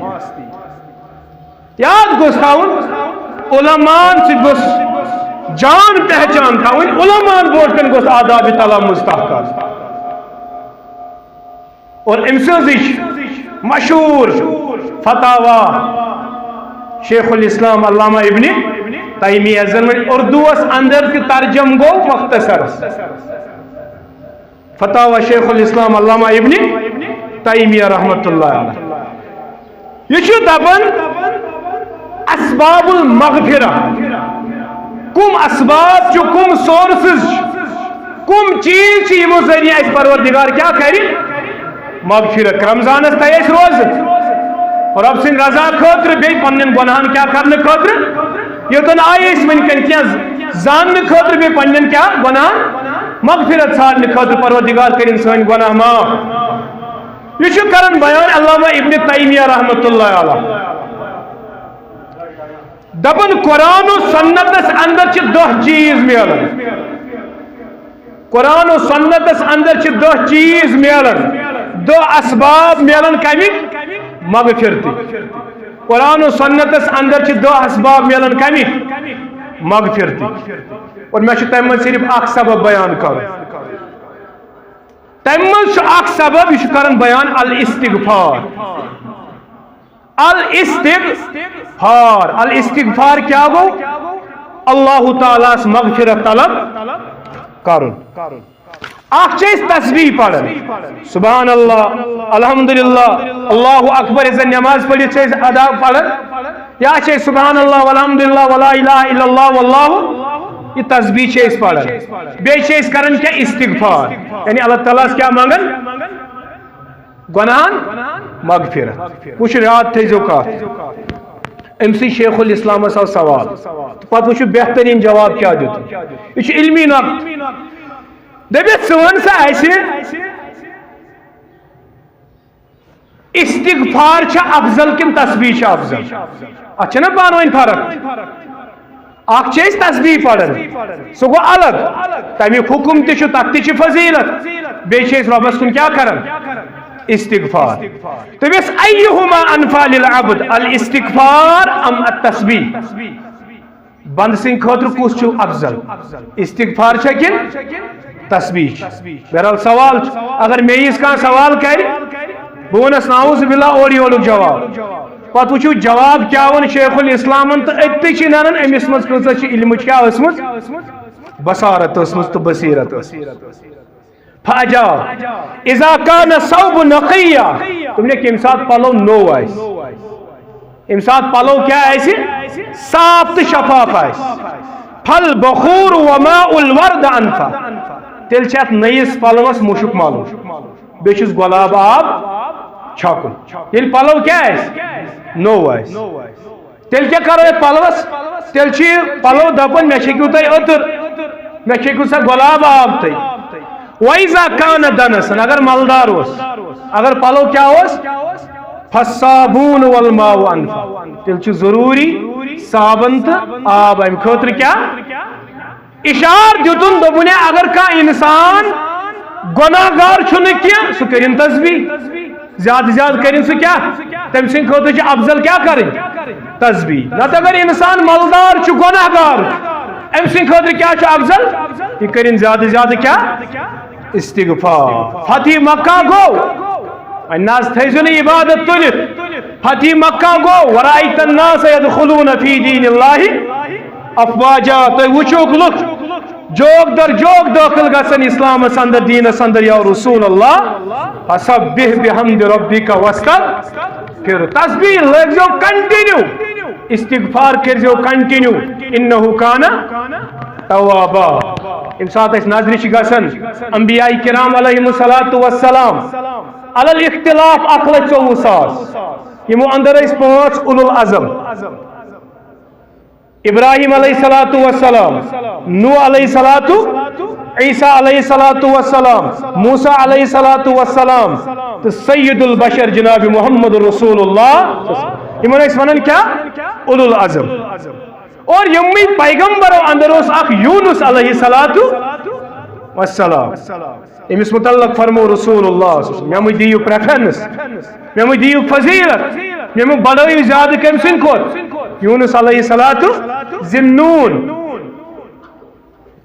یاد گوٚژھ تھاوُن، علماءن سۭتۍ گوٚژھ جان پہچان تھاوٕنۍ، علماءن برونٛٹھ کَنہِ گوٚژھ آداب تلمذ تَتھ کرُن۔ اور أمۍ سٕنٛزٕے مشہوٗر فتاوا شیخ الاسلام علامہ ابن تیمیہ، یَتھ زَن وۄنۍ اردوٗوَس اندر تہِ ترجم گوٚو مختصر۔ فتاوا شیخ الاسلام علامہ ابن تیمیہ رحمۃ اللہ علیہ۔ یہِ چھُ دپان، اسباب المغفرہ، کم اسباب چھِ، کم sources چھِ، کم چیز چھِ، یِمو ذٔریعہٕ اَسہِ پروردگار کیٛاہ کرِ؟ مغفرت۔ رمضانس تھایہِ اَسہِ روزٕ رۄب سٕنٛدِ رضا خٲطرٕ، بیٚیہِ پننٮ۪ن گۄناہن کیٛاہ کرنہٕ خٲطرٕ؟ یوٚتن آیہِ أسۍ وٕنکٮ۪ن کینٛہہ زاننہٕ خٲطرٕ، بیٚیہِ پننٮ۪ن کیٛاہ گۄناہن مغفرت ژھانڈنہٕ خٲطرٕ، پروردگار کٔرِن سٲنۍ گۄناہ معاف۔ یہِ چھُ کران بیان علامہ ابن تیمیہ رحمۃ اللہ علیہ۔ دپان، قرآن و سنتس اندر چھِ دہ چیز میلان۔ قرآن و سنتس اندر چھِ دہ چیز میلان، دہ اسباب میلان کمِکۍ؟ مغفرتٕکۍ۔ قرآن و سنتس اندر چھِ دہ اسباب میلان کمِکۍ؟ مغفرتٕکۍ۔ اور مےٚ چھُ تمہِ منٛز صرف اکھ سبب بیان کرُن۔ تمہِ منٛز چھُ اکھ سبب، یہِ چھُ کران بیان الاستغفار۔ الاستغفار، الاستغفار کیٛاہ گوٚو؟ اللہ تعالیٰ ہس مغفرت طلب کرُن۔ اکھ چھِ أسۍ تسبیح پران، سبحان اللہ، الحمدللہ، اللہ اکبر، یۄس زن نماز پٔرِتھ چھِ أسۍ ادا پران، یا چھِ أسۍ سبحان اللہ والحمدللہ ولا الہ الا اللہ واللہ، یہِ تسبیح چھِ أسۍ پران۔ بیٚیہِ چھِ أسۍ کران کیٛاہ؟ استغفار، یعنی اللہ تعالیٰ ہس کیٛاہ منٛگان؟ گۄناہن مغفرت۔ وٕچھِو، یاد تھٲیزیو کتھ، أمۍ سٕے شیخ الاسلامس آو سوال، تہٕ پتہٕ وٕچھِو بہتریٖن جواب کیٛاہ دیُت۔ یہِ چھُ علمی نقد۔ دٔپِتھ، ژٕ وَن سا اَسہِ، استغفار چھا افضل کِنہٕ تسبیح چھا افضل؟ اتھ چھنا پانہٕ ؤنۍ فرق۔ اکھ چھِ أسۍ تسبیح پران، سُہ گوٚو الگ، تمیُک حکم تہِ چھُ، تتھ تہِ چھِ فضیلت۔ بیٚیہِ چھِ أسۍ رۄبس کُن کیٛاہ کران؟ استغفار۔ تٔمِس ایہما انفع للعبد، الاستغفار ام التسبیح؟ بندٕ سٕنٛدِ خٲطرٕ کُس چھُ افضل؟ استغفار چھا کِنہٕ تسبیح چھِ؟ بہرحال سوال چھُ، اگر مےٚ یِژھ کانٛہہ سوال کرِ، بہٕ وَنس نعوذ باللہ اورٕ یورُک جواب۔ پتہٕ وٕچھِو جواب کیٛاہ وَنہِ شیخ الاسلامن، تہٕ أتھی چھِ ننان أمِس منٛز کۭژاہ چھِ علمٕچ کیٛاہ ٲسمٕژ؟ بصارت ٲسمٕژ تہٕ بصیرت ٲسمٕژ۔ فاجا اذا کان ثوب نقیہ، تم نے کمہِ ساتہٕ پلو نوٚو آسہِ، ییٚمہِ ساتہٕ پلو کیٛاہ آسہِ؟ صاف تہٕ شفاف آسہِ۔ فالبخور وماء الورد انفع، تیٚلہِ چھِ اتھ نٔیِس پلوس مُشُک ملُن، بیٚیہِ چھُس گۄلاب آب چھکُن۔ ییٚلہِ پلو کیٛاہ آسہِ؟ نوٚو آسہِ۔ تیٚلہِ کیٛاہ کرو أسۍ پلوس؟ تیٚلہِ چھُ یہِ پلو دپان، مےٚ چھٔکِو تُہۍ عطر، مےٚ چھٔکِو سا گۄلاب آب تُہۍ۔ وَإِذَا كَانَ دَنَسًا، اگر ملدار اوس، اگر پلو کیٛاہ اوس؟ فَالصَّابُونُ وَالْمَاءُ أَنْفَعُ، تیٚلہِ چھُ ضروٗری صابن تہٕ آب۔ امہِ خٲطرٕ کیٛاہ؟ اشارٕ دیُتُن، دوٚپُن ہے، اگر کانٛہہ انسان گۄناہ گار چھُنہٕ کینٛہہ، سُہ کٔرِن تسبیح، زیادٕ زیادٕ کٔرِن سُہ کیٛاہ؟ تٔمۍ سٕنٛدِ خٲطرٕ چھِ افضل کیٛاہ کَرٕنۍ؟ تسبیح۔ نتہٕ اگر انسان ملدار چھُ، گۄناہ گار، أمۍ سٕنٛدِ خٲطرٕ کیٛاہ چھُ افضل؟ یہِ کٔرِن زیادٕ زیادٕ کیٛاہ؟ استغفار۔ فتح مکہ گوٚو، وۄنۍ نہ حظ تھٲیزیو نہٕ عبادت تُلِتھ۔ فتح مکہ گوٚو، وَرَأَيْتَ النَّاسَ يَدْخُلُونَ فِي دِينِ اللَّهِ أَفْوَاجًا۔ تُہۍ وٕچھِو لُکھ جوک در جوک دٲخل گژھن اسلامس اندر، دینس اندر، یا رسول اللہ۔ فَسَبِّحْ بِحَمْدِ رَبِّكَ وَاسْتَغْفِرْ، تسبیح لٲگزیو continue، استغفار کٔرزیو continue، اِنَّهُ كَانَ تَوَّابًا۔ ییٚمہِ ساتہٕ أسۍ نظرِ چھِ گژھان انبیاء کرام علیہم الصلوۃ والسلام، علی الاختلاف اکھ لچھ ژوٚوُہ ساس، یِمو اندر ٲسۍ پانٛژھ اولو العزم۔ ابراہیم علیہ الصلوۃ والسلام، نوح علیہ الصلوۃ، عیسیٰ علیہ الصلوۃ والسلام، موسیٰ علیہ الصلوۃ والسلام، تہٕ سید البشر جناب محمد رسول اللہ۔ یِمن ٲسۍ ونان کیٛاہ؟ اولو العزم۔ اور یِموٕے پیغمبرو اندر اوس اکھ یونس علیہ الصلوۃ والسلام۔ أمِس متعلق فرمو رسول اللہ صلی اللہ علیہ وسلم، مےٚ مہٕ دِیِو preference، مےٚ مہٕ دِیِو فضیلت، مےٚ مہٕ بڑٲیِو زیادٕ کٔمۍ سٕنٛدِ کھۄتہٕ؟ یونس علیہ الصلوۃ ذی النون۔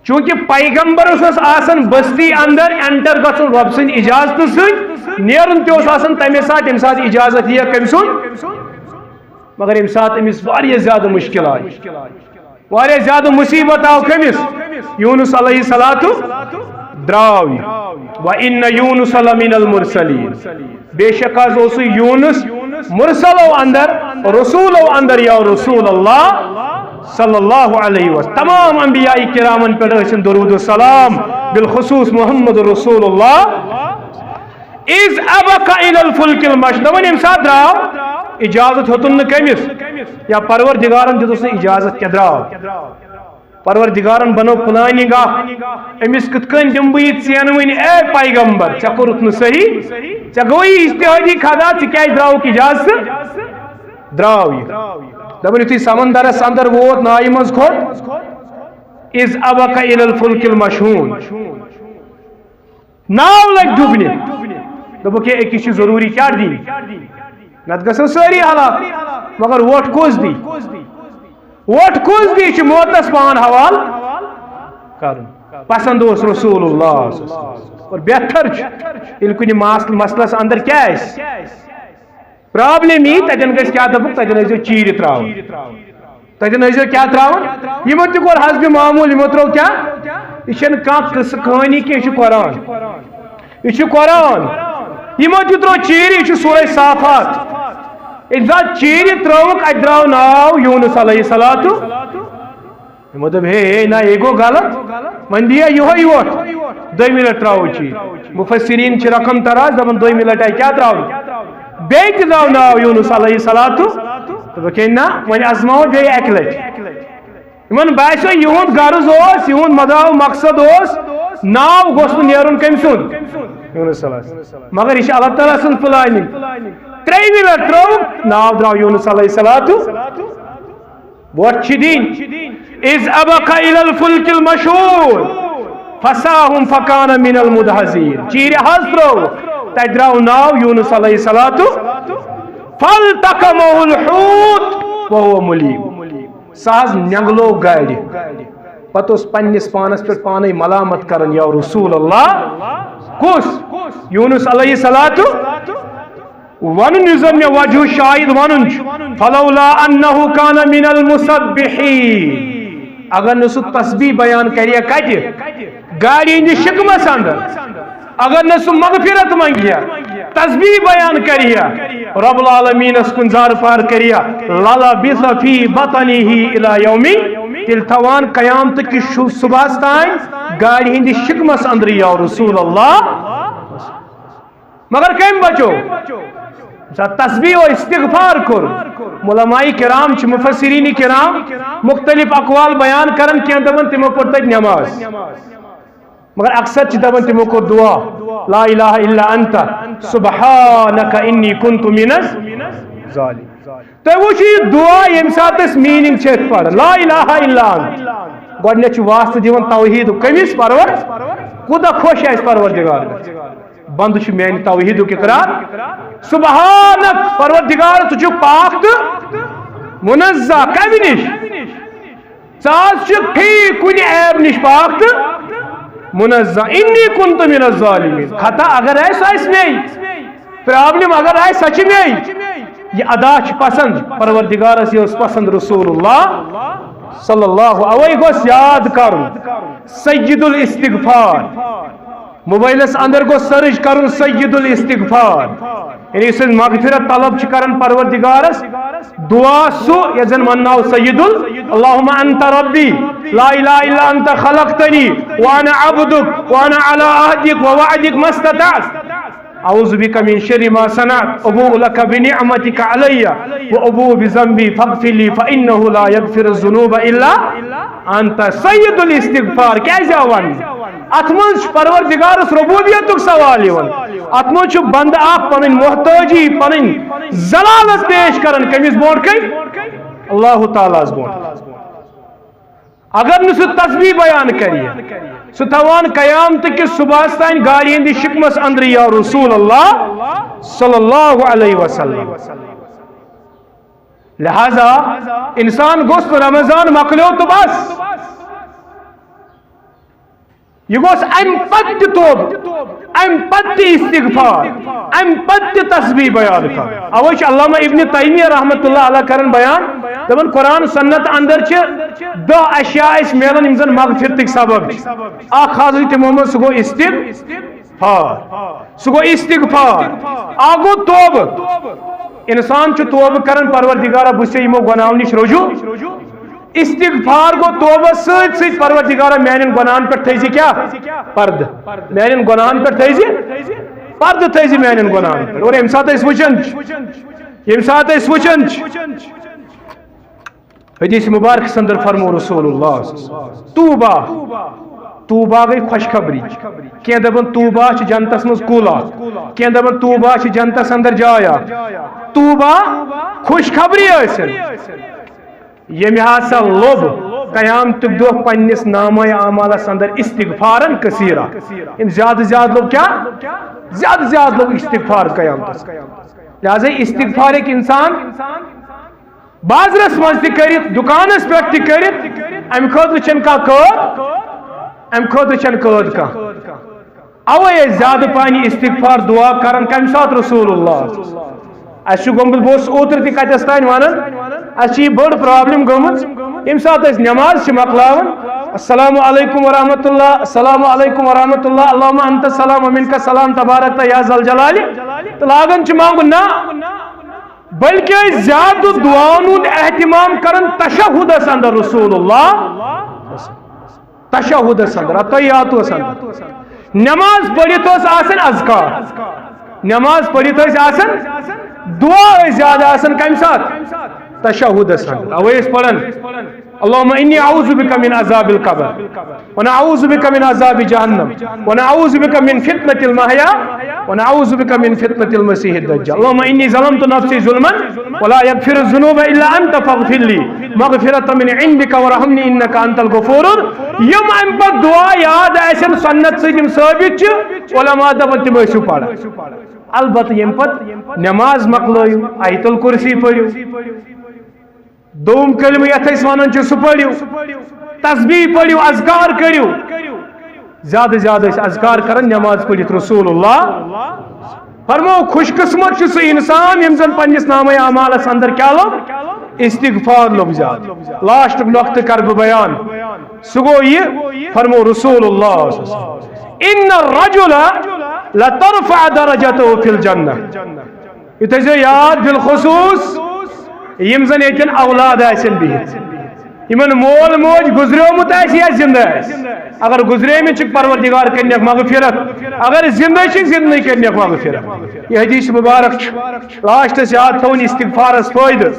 چونکہ پیغمبرس اوس آسان بستی اندر enter گژھُن رۄب سٕنٛدِ اجازتہٕ سۭتۍ، نیرُن تہِ اوس آسان تمے ساتہٕ، ییٚمہِ ساتہٕ اجازت یِیہِ کٔمۍ سُنٛد؟ مگر ییٚمہِ ساتہٕ أمِس واریاہ زیادٕ مشکل آیہِ، واریاہ زیادٕ مصیبت آو کٔمِس؟ یونس علیہ الصلوۃ درٛاو یہِ۔ وَإِنَّ يُونُسَ لَمِنَ الْمُرْسَلِينَ، بے شک حظ اوس یہِ یونس مرسلو اندر، رسولو اندر، یا رسول اللہ صلی اللہ علیہ وسلم۔ تمام انبیاء کرامن پٮ۪ٹھ ٲسِن درود و سلام، بالخصوص محمد رسول اللہ۔ اذ ابق الی الفلک المشحون، دپان ییٚمہِ ساتہٕ درٛاو، اجازت ہیوٚتُن نہٕ کٔمِس؟ یا پروردگارن دیُتُس نہٕ اجازت کینٛہہ، درٛاو۔ پروردگارن بنٲو planning اکھ، أمِس کِتھ کٔنۍ دِمہٕ بہٕ یہِ ژینہٕ وٕنہِ؟ اے پیغمبر، ژےٚ کوٚرُتھ نہٕ صحیح، ژےٚ گوٚوُے اجتہادی خطا، ژٕ کیٛازِ درٛاوُکھ اجازت؟ درٛاو یہِ۔ دپان یُتھُے سمندرس اندر ووت، نایہِ منٛز کھوٚت، اذ ابق الی الفلک المشحون، ناو لگہِ ڈُبنہِ۔ دوٚپُکھ، ہے، أکِس چھِ ضروٗری کیٛاہ دِنۍ؟ نتہٕ گژھن سٲری ہلاک۔ مگر وۄٹھ کُس دی؟ وۄٹھ کُس دی؟ چھُ موتس پان حوال کرُن۔ پسند اوس رسول اللہ صلی اللہ علیہ وسلم۔ اور بہتر چھُ، ییٚلہِ کُنہِ مس-، مسلس اندر کیٛاہ آسہِ، problem یی، تتٮ۪ن گژھِ کیٛاہ دپُکھ، تتٮ۪ن ٲسۍزیو چیٖرِ ترٛاوان۔ تتٮ۪ن ٲسۍزیو کیٛاہ ترٛاوان؟ یِمو تہِ کوٚر حسبِ معموٗل، یِمو ترٛوو کیٛاہ؟ یہِ چھَنہٕ کانٛہہ قصہٕ کہانی کینٛہہ، یہِ چھُ قرآن۔ یہِ چھُ قرآن۔ یِمو تہِ ترٛوو چیٖرِ، یہِ چھُ سورہ صافات۔ ییٚمہِ ساتہٕ چیٖرِ ترٛٲوٕکھ، اَتہِ درٛاو ناو یوٗنس علیہ الصلوۃ۔ یِمو دوٚپ، ہے، ہے، نہ، یہِ گوٚو غلط۔ وۄنۍ دِیا یِہوٚے ووٹ۔ دوٚیمہِ لٹہِ ترٛاوو چیٖرِ۔ مفسرین چھِ رقم تراز، دپان، دوٚیمہِ لٹہِ آیہِ کیٛاہ ترٛاونہٕ؟ بیٚیہِ تہِ درٛاو ناو یوٗنس علیہ الصلوۃ۔ دوٚپُکھ، ہے، نہ، وۄنۍ آزماوو بیٚیہِ اَکہِ لٹہِ۔ یِمن باسیو، یِہُنٛد غرض اوس، یِہُنٛد مدعا و مقصد اوس، ناو گوٚژھ نہٕ نیرُن کٔمۍ سُنٛد؟ یوٗنس علیہ السلام۔ مگر یہِ چھِ اللہ تعالیٰ سٕنٛز planning۔ ترٛیٚیِمہِ لٹہِ ترٛووُکھ، ناو درٛاو یوٗنس علیہ الصلوۃ۔ وۄٹھ چھِ دِنۍ۔ اذ ابق الی الفلک المشحون فساهم فکان من المدحضین۔ چیٖرِ حظ ترٛووُکھ، تتہِ درٛاو ناو یوٗنس علیہ الصلوۃ۔ فالتقمه الحوت وهو ملیم۔ سُہ حظ نٮ۪نٛگلو گاڑِ۔ پتہٕ اوس پننِس پانس پٮ۪ٹھ پانے ملامت کران، یا رسول اللہ، کُس؟ یوٗنس علیہ الصلوۃ۔ ونُن یُس زن مےٚ وجہ شاہد ونُن چھُ، فلولا انه کان من المسبحین، اگر نہٕ سُہ تسبیح بیان کرِ ہا کتہِ؟ گاڑِ ہٕنٛدِس شِکمس اندر، اگر نہٕ سُہ مغفرت منگہِ ہا، تسبیح بیان کرِ ہا، رب العالمینس کُن زارٕ پار کرِ ہا، للبث فی بطنه الی یوم، تیٚلہِ تھاوان قیامتہٕ کِس شُ-، صبحس تام گاڑِ ہٕنٛدِس شِکمس اندرٕے، یا رسول اللہ۔ مگر کٔمۍ بچو؟ ییٚمہِ ساتہٕ تسبیح و استغفار کوٚر، علماء کرام چھِ، مفسرین کرام مختلف اقوال بیان کران، کینٛہہ دپان تِمو پٔر تتہِ نماز، مگر اکثر چھِ دپان تِمو کوٚر دعا، لا الہ الا انت سبحانک انی کنت من الظالمین۔ تُہۍ وٕچھِو یہِ دعا ییٚمہِ ساتہٕ أسۍ meaning چھِ أسۍ پران، لا الہ الا انت۔ گۄڈٕنٮ۪تھ چھُ واسطہٕ دِوان توحیٖدُک، کٔمِس؟ پرور۔ کوٗتاہ خۄش آسہِ پروردگار گژھِ۔ بندٕ چھُ میانہِ توحیٖدُک اقرار۔ سبحانک، پروردگار، ژٕ چھُکھ پاک تہٕ منزہ۔ کمہِ نِش؟ ژٕ حظ چھُکھ فی کُنہِ عیب نِش پاک تہٕ منزہ۔ انی کنت من الظالمین۔ خطا اگر آسہِ، سُہ آسہِ مے۔ پرابلم اگر آسہِ، سۄ چھِ مے۔ یہِ ادا چھِ پسند پروردگارس، یہِ اوس پسند رسول اللہ صلی اللہ۔ اوے گوٚژھ یاد کرُن سید الاستغفار۔ موبائلس اندر گوٚژھ search کرُن سید الاستغفار، یعنی یُس أسۍ مغفرت طلب چھِ کران پروردگارس، دعا سُہ یتھ زن ونناو سید ال-، اللہم انت ربی، لا الہ الا انت خلقتنی، وانا عبدک، وانا علی عہدک و وعدک ما استطعت۔ اعوذ بک من شر ما صنعت، ابوء لک بنعمتک علی و ابوء بذنبی فاغفر لی فانہ لا یغفر الذنوب الا انت۔ سید الاستغفار کیازِ آو وننہٕ؟ اتھ منٛز چھُ پروردگارس ربوبیتُک سوال یِوان۔ اتھ منٛز چھُ بندٕ اکھ پنٕنۍ محتٲجی، پنٕنۍ ذلالت پیش کران کٔمِس برونٛٹھ کَنہِ؟ اللہ تعالیٰ ہس برونٛٹھ۔ اگر نہٕ سُہ تسبیح بیان کرِ، سُہ تھاوان قیامتہٕ کِس صبحس تام گاڑِ ہٕنٛدِس شِکمس اندرٕے، یا رسول اللہ صلی اللہ علیہ وسلم۔ لہذا انسان گوٚژھ نہٕ رمضان مۄکلیو تہٕ بس، یہِ گوٚژھ امہِ پتہٕ تہِ توبہٕ، امہِ پتہٕ تہِ استغفار، امہِ پتہٕ تہِ تسبیح بیان کرُن۔ اوے چھُ علامہ ابن تیمیہ رحمۃ اللہ علیہ کران بیان، دپان قرآن سنت اندر چھِ دہ اشیاء اسہِ میلان یِم زن مغفرتٕکۍ سبب چھِ۔ اکھ حظ چھُ تِمو منٛز، سُہ گوٚو استغفار، سُہ گوٚو استغفار، اکھ گوٚو توبہٕ۔ انسان چھُ توبہٕ کران، پروردگارا، بہٕ چھُسے یِمو گۄناہو نِش رجوع۔ استغفار گوٚو توبس سۭتۍ سۭتۍ، پروردگارا، میانٮ۪ن گۄناہن پٮ۪ٹھ تھٲیزِ کیٛاہ؟ پردٕ۔ میانٮ۪ن گۄناہن پٮ۪ٹھ تھٲیزِ پردٕ، تھٲیزِ میانٮ۪ن گۄناہن پٮ۪ٹھ۔ اور ییٚمہِ ساتہٕ أسۍ وٕچھان چھِ، ییٚمہِ ساتہٕ أسۍ وٕچھان چھِ، حدیث مبارکس اندر فرمو رسول اللہ، طوبیٰ، طوبیٰ گٔے خوشخبری۔ کینٛہہ دپان طوبیٰ چھِ جنتس منٛز کُل اکھ، کینٛہہ دپان طوبیٰ چھِ جنتس اندر جاے اکھ۔ طوبیٰ، خوشخبری ٲسِن۔ ییٚمہِ ہسا لوٚب قیامتُک دۄہ پننِس نامہ اعمالس اندر استغفارن کثیرا، ییٚمۍ زیادٕ زیادٕ لوٚب کیٛاہ؟ زیادٕ زیادٕ لوٚب استغفار قیامتس۔ لہذا استغفار ہیٚکہِ انسان بازرس منٛز تہِ کٔرِتھ، دُکانس پٮ۪ٹھ تہِ کٔرِتھ، امہِ خٲطرٕ چھنہٕ کانٛہہ قٲد، امہِ خٲطرٕ چھنہٕ قٲد کانٛہہ۔ اوے ٲسۍ زیادٕ پہن یہِ استغفار دعا کران۔ کمہِ ساتہٕ؟ رسول اللہ۔ اسہِ چھُ گوٚمُت، بہٕ اوسُس اوترٕ تہِ کتٮ۪س تانۍ ونان، اسہِ چھِ یہِ بٔڑ problem گٔمٕژ۔ ییٚمہِ ساتہٕ أسۍ نماز چھِ مۄکلاوان، السلام علیکم ورحمۃ اللہ، السلام علیکم ورحمۃ اللہ، اللہم انت السلام و منک السلام، تبارک یا ذا الجلال، تہٕ لاگان چھِ منٛگُن، نہ، بلکہ أسۍ زیادٕ دعاہن ہُنٛد اہتمام کران تشہدس اندر۔ رسول اللہ تشہدس اندر، التحیاتس اندر۔ نماز پٔرِتھ ٲس آسان اذکار، نماز پٔرِتھ ٲسۍ آسان، دعا ٲسۍ زیادٕ آسان کمہِ ساتہٕ؟ تشہدس اندر۔ اوے ٲسۍ پران، اللہم انی اعوذ بک من عذاب القبر، ونعوذ بک من عذاب جہنم، ونعوذ بک من فتنة المحیا ونعوذ بك من فتنة المسيح الدجال. اللهم إني ظلمت نفسي ظلما ولا يغفر الذنوب إلا أنت فاغفر لي مغفرة من عندك وارحمني إنك أنت الغفور. یِم اَمہِ پتہٕ دُعا یاد آسن، سنت سۭتۍ یِم ثٲبت چھِ، علماء دپان تِم ٲسِو پران۔ البتہ ییٚمہِ پتہٕ نماز مۄکلٲیِو، آیت الکرسی پٔرِو، دوٚیِم کلمہٕ یتھ أسۍ ونان چھِ سُہ پٔرِو، تسبیح پٔرِو، اذکار کٔرِو۔ زیادٕ زیادٕ ٲسۍ اذکار کران نماز پٔرِتھ۔ رسول اللہ فرمو، خوش قسمت چھُ سُہ انسان ییٚمۍ زن پننِس نامہ اعمالس اندر کیٛاہ لوٚب؟ استغفار لوٚب زیادٕ۔ لاسٹُک نۄقطہٕ کرٕ بہٕ بیان، سُہ گوٚو یہِ، فرمو رسول اللہ صلی اللہ علیہ وسلم، ان الرجل لترفع درجته في الجنة۔ یہِ تھٲیزیو یاد، بالخصوص یِم زن ییٚتٮ۪ن اولاد آسن بِہِتھ، یِمن مول موج گُزریومُت آسہِ یا زندٕ آسہِ۔ اگر گُزریمٕتۍ چھِ، پروردگار کٔرنَکھ مغفرت، اگر زندٕ چھِ، زندٕ کٔرنَکھ مغفرت۔ یہِ حدیث مبارک چھُ لاسٹس یاد تھاوُن استغفارس فٲیدٕ۔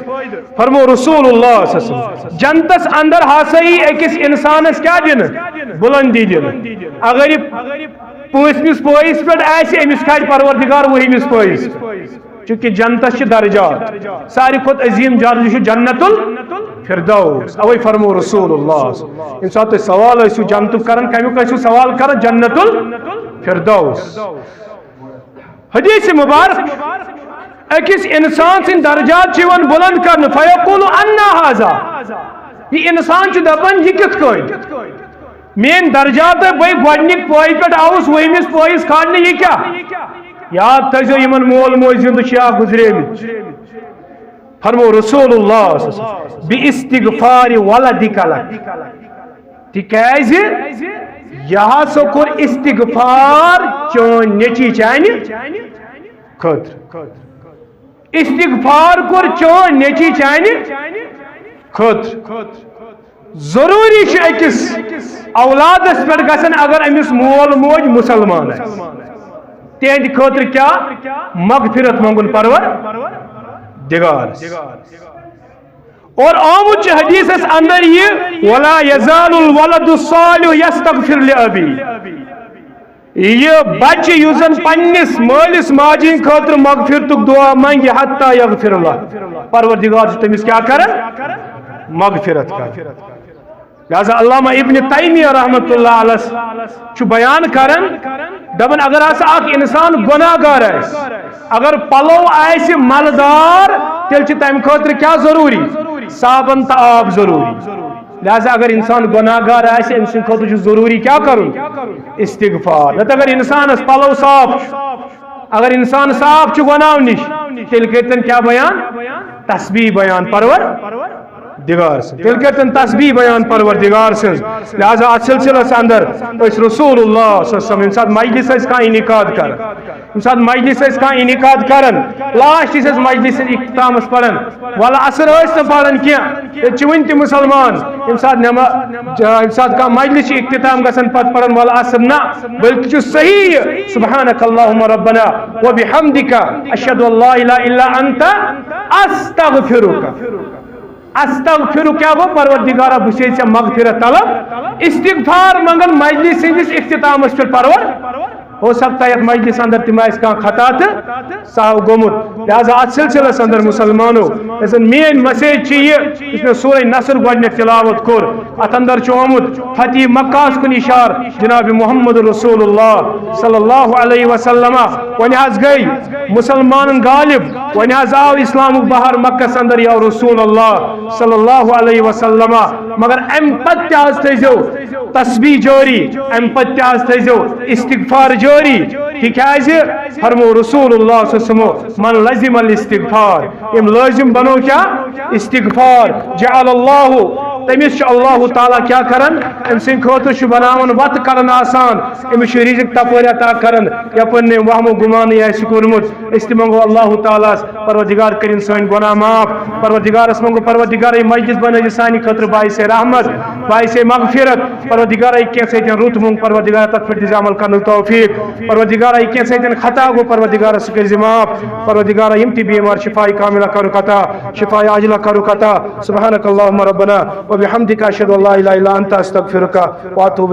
فرمو رسول اللہ صلی اللہ علیہ وسلم، جنتس اندر ہسا یی أکِس انسانس کیٛاہ دِنہٕ؟ بلندی دِنہٕ۔ اگر یہِ پٲنٛژمِس پٲیِس پٮ۪ٹھ آسہِ، أمِس کھالہِ پروردگار وُہمِس پٲیِس۔ چونکہ جنتس چھِ درجات، ساروی کھۄتہٕ عظیٖم درجہٕ چھُ جنت الفردوس۔ اوے فرمو رسول اللہ، ییٚمہِ ساتہٕ تُہۍ سوال ٲسِو جنتُک کران، کمیُک ٲسِو سوال کران؟ جنت الفردوس۔ حدیث مبارک، أکِس انسان سٕنٛدۍ درجات چھِ یِوان بلند کرنہٕ، فیقول انا ھذا، یہِ انسان چھُ دپان، یہِ کِتھ کٔنۍ؟ میٲنۍ درجات، بے گۄڈنِک پٲے پٮ۪ٹھ آوُس وُہمِس پٲیِس کھالنہٕ، یہِ کیٛاہ؟ یاد تھٲیزیو، یِمن مول موج زِندٕ چھِ یا گُزریمٕتۍ۔ فرمو رسول اللہ صلی اللہ علیہ وسلم، بِاِسْتِغْفَارِ وَلَدِكَ لَكَ۔ تِکیٛازِ یہِ ہسا کوٚر استغفار چٲنۍ نیٚچی چانہِ خٲطرٕ۔ استغفار کوٚر چون نیٚچی چانہِ خٲطرٕ۔ ضروٗری چھُ أکِس اولادس پٮ۪ٹھ گژھن، اگر أمِس مول موج مُسلمان آسہِ، تِہنٛدِ خٲطرٕ کیٛاہ؟ مغفرت منٛگُن پروردگارس۔ اور آمُت چھُ حدیثس اندر یہِ، ولا یزال الولد الصالح یستغفر لابی۔ یہِ بچہِ یُس زن پننِس مٲلِس ماجہِ ہٕنٛدِ خٲطرٕ مغفرتُک دعا منگہِ، حتی یغفر اللہ، پروردگار چھُ تٔمِس کیٛاہ کران؟ مغفرت کران۔ لہذا علامہ ابن تیمیہ رحمۃ اللہ علیہ چھُ بیان کران، دپان اگر ہسا اکھ انسان گناہ گار آسہِ، اگر پلو آسہِ ملدار، تیٚلہِ چھِ تمہِ خٲطرٕ کیٛاہ ضروٗری؟ صابن تہٕ آب ضروٗری۔ لہذا اگر انسان گناہ گار آسہِ، أمۍ سٕنٛدِ خٲطرٕ چھُ ضروٗری کیٛاہ کرُن؟ استغفار۔ نتہٕ اگر انسانس پلو صاف چھُ، اگر انسان صاف چھُ گناہو نِش، تیٚلہِ کٔرۍتن کیٛاہ بیان؟ تسبیح بیان پروردگار سٕنٛز۔ تیٚلہِ کٔرۍتن تسبیح بیان پروردگار سٕنٛز۔ لہذا اتھ سلسلس اندر أسۍ رسول اللہ صلی اللہ علیہ وسلم، ییٚمہِ ساتہٕ مجلس ٲسۍ کانٛہہ انعقاد کران، ییٚمہِ ساتہٕ مجلس ٲسۍ کانٛہہ انعقاد کران، لاسٹ ٲسۍ أسۍ مجلس اختتامس پران، والعصر ٲسۍ نہٕ پران کینٛہہ۔ ییٚتہِ چھِ وٕنہِ تہِ مُسلمان، ییٚمہِ ساتہٕ نٮ۪ما-، ییٚمہِ ساتہٕ کانٛہہ مجلس چھِ اختتام گژھان، پتہٕ پران والعصر نہ، بلکہِ چھُ صحیح یہِ، سبحانک اللہم ربنا و بحمدک، اشہد ان لا الہ الا انت، استغفرک۔ استغفرک کیٛاہ گوٚو؟ پروردگارا، بہٕ چھُسے ژےٚ مغفرت طلب۔ استغفار منگان مجلس ہٕنٛدِس اختتامس پٮ۪ٹھ پرور۔ ہو سکتا ہے یتھ مجلس اندر تہِ ما آسہِ کانٛہہ خطا تہٕ سہو گوٚمُت۔ لہذا اتھ سلسلس اندر مسلمانو، یۄس زن میٲنۍ مسیج چھِ یہِ، یُس مےٚ سورہ نصر گۄڈنیتھ تلاوت کوٚر، اتھ اندر چھُ آمُت فتح مکہ ہس کُن اشارٕ، جناب محمد رسول اللہ صلی اللہ علیہ وسلم۔ وۄنۍ حظ گٔے مسلمانن غالب، وۄنۍ حظ آو اسلامُک بہار مکس اندر یا رسول اللہ صلی اللہ علیہ وسلم۔ مگر امہِ پتہٕ تہِ حظ تھٲیزیو تسبیح جٲری، امہِ پتہٕ تہِ حظ تھٲیزیو استغفار جٲری، تِکیازِ فرمو رسول اللہ صلی اللہ علیہ وسلم، من لزم الاستغفار، یِم لٲزِم بنو کیٛاہ؟ استغفار۔ جعل اللہ، تٔمِس چھُ اللہ تعالیٰ کیٛاہ کران؟ أمۍ سٕنٛدِ خٲطرٕ چھُ بناوان وتہٕ کران آسان، أمِس چھُ رزق تپٲرۍ عطا کران، یپٲرۍ نہٕ أمۍ وہمہٕ گُمانٕے آسہِ کوٚرمُت۔ أسۍ تہِ منٛگو اللہ تعالیٰ ہس، پروردگار کٔرِن سٲنۍ گۄناہ معاف۔ پروردگارس منٛگو، پروردگار، یہِ مجلس بنٲیزِ سانہِ خٲطرٕ باعث رحمت، باعث مغفرت۔ پروردگار، یہِ کینٛہہ سۭتۍ رُت مونٛگ، پروردگار، تتھ پٮ۪ٹھ دِزِ عمل کرنُک توفیق۔ پروردگار، یہِ کینٛہہ سۭتۍ خطا گوٚو، پروردگار، سُہ کٔرزِ معاف۔ پروردگار، یِم تہِ بیمار شفاء کاملہ کرُکھ عطا، شفاء عاجلہ کرُکھ عطا۔ سبحانک اللہم ربنا و بحمدک، اشہد ان لا الہ الا انت، استغفرک و اتوب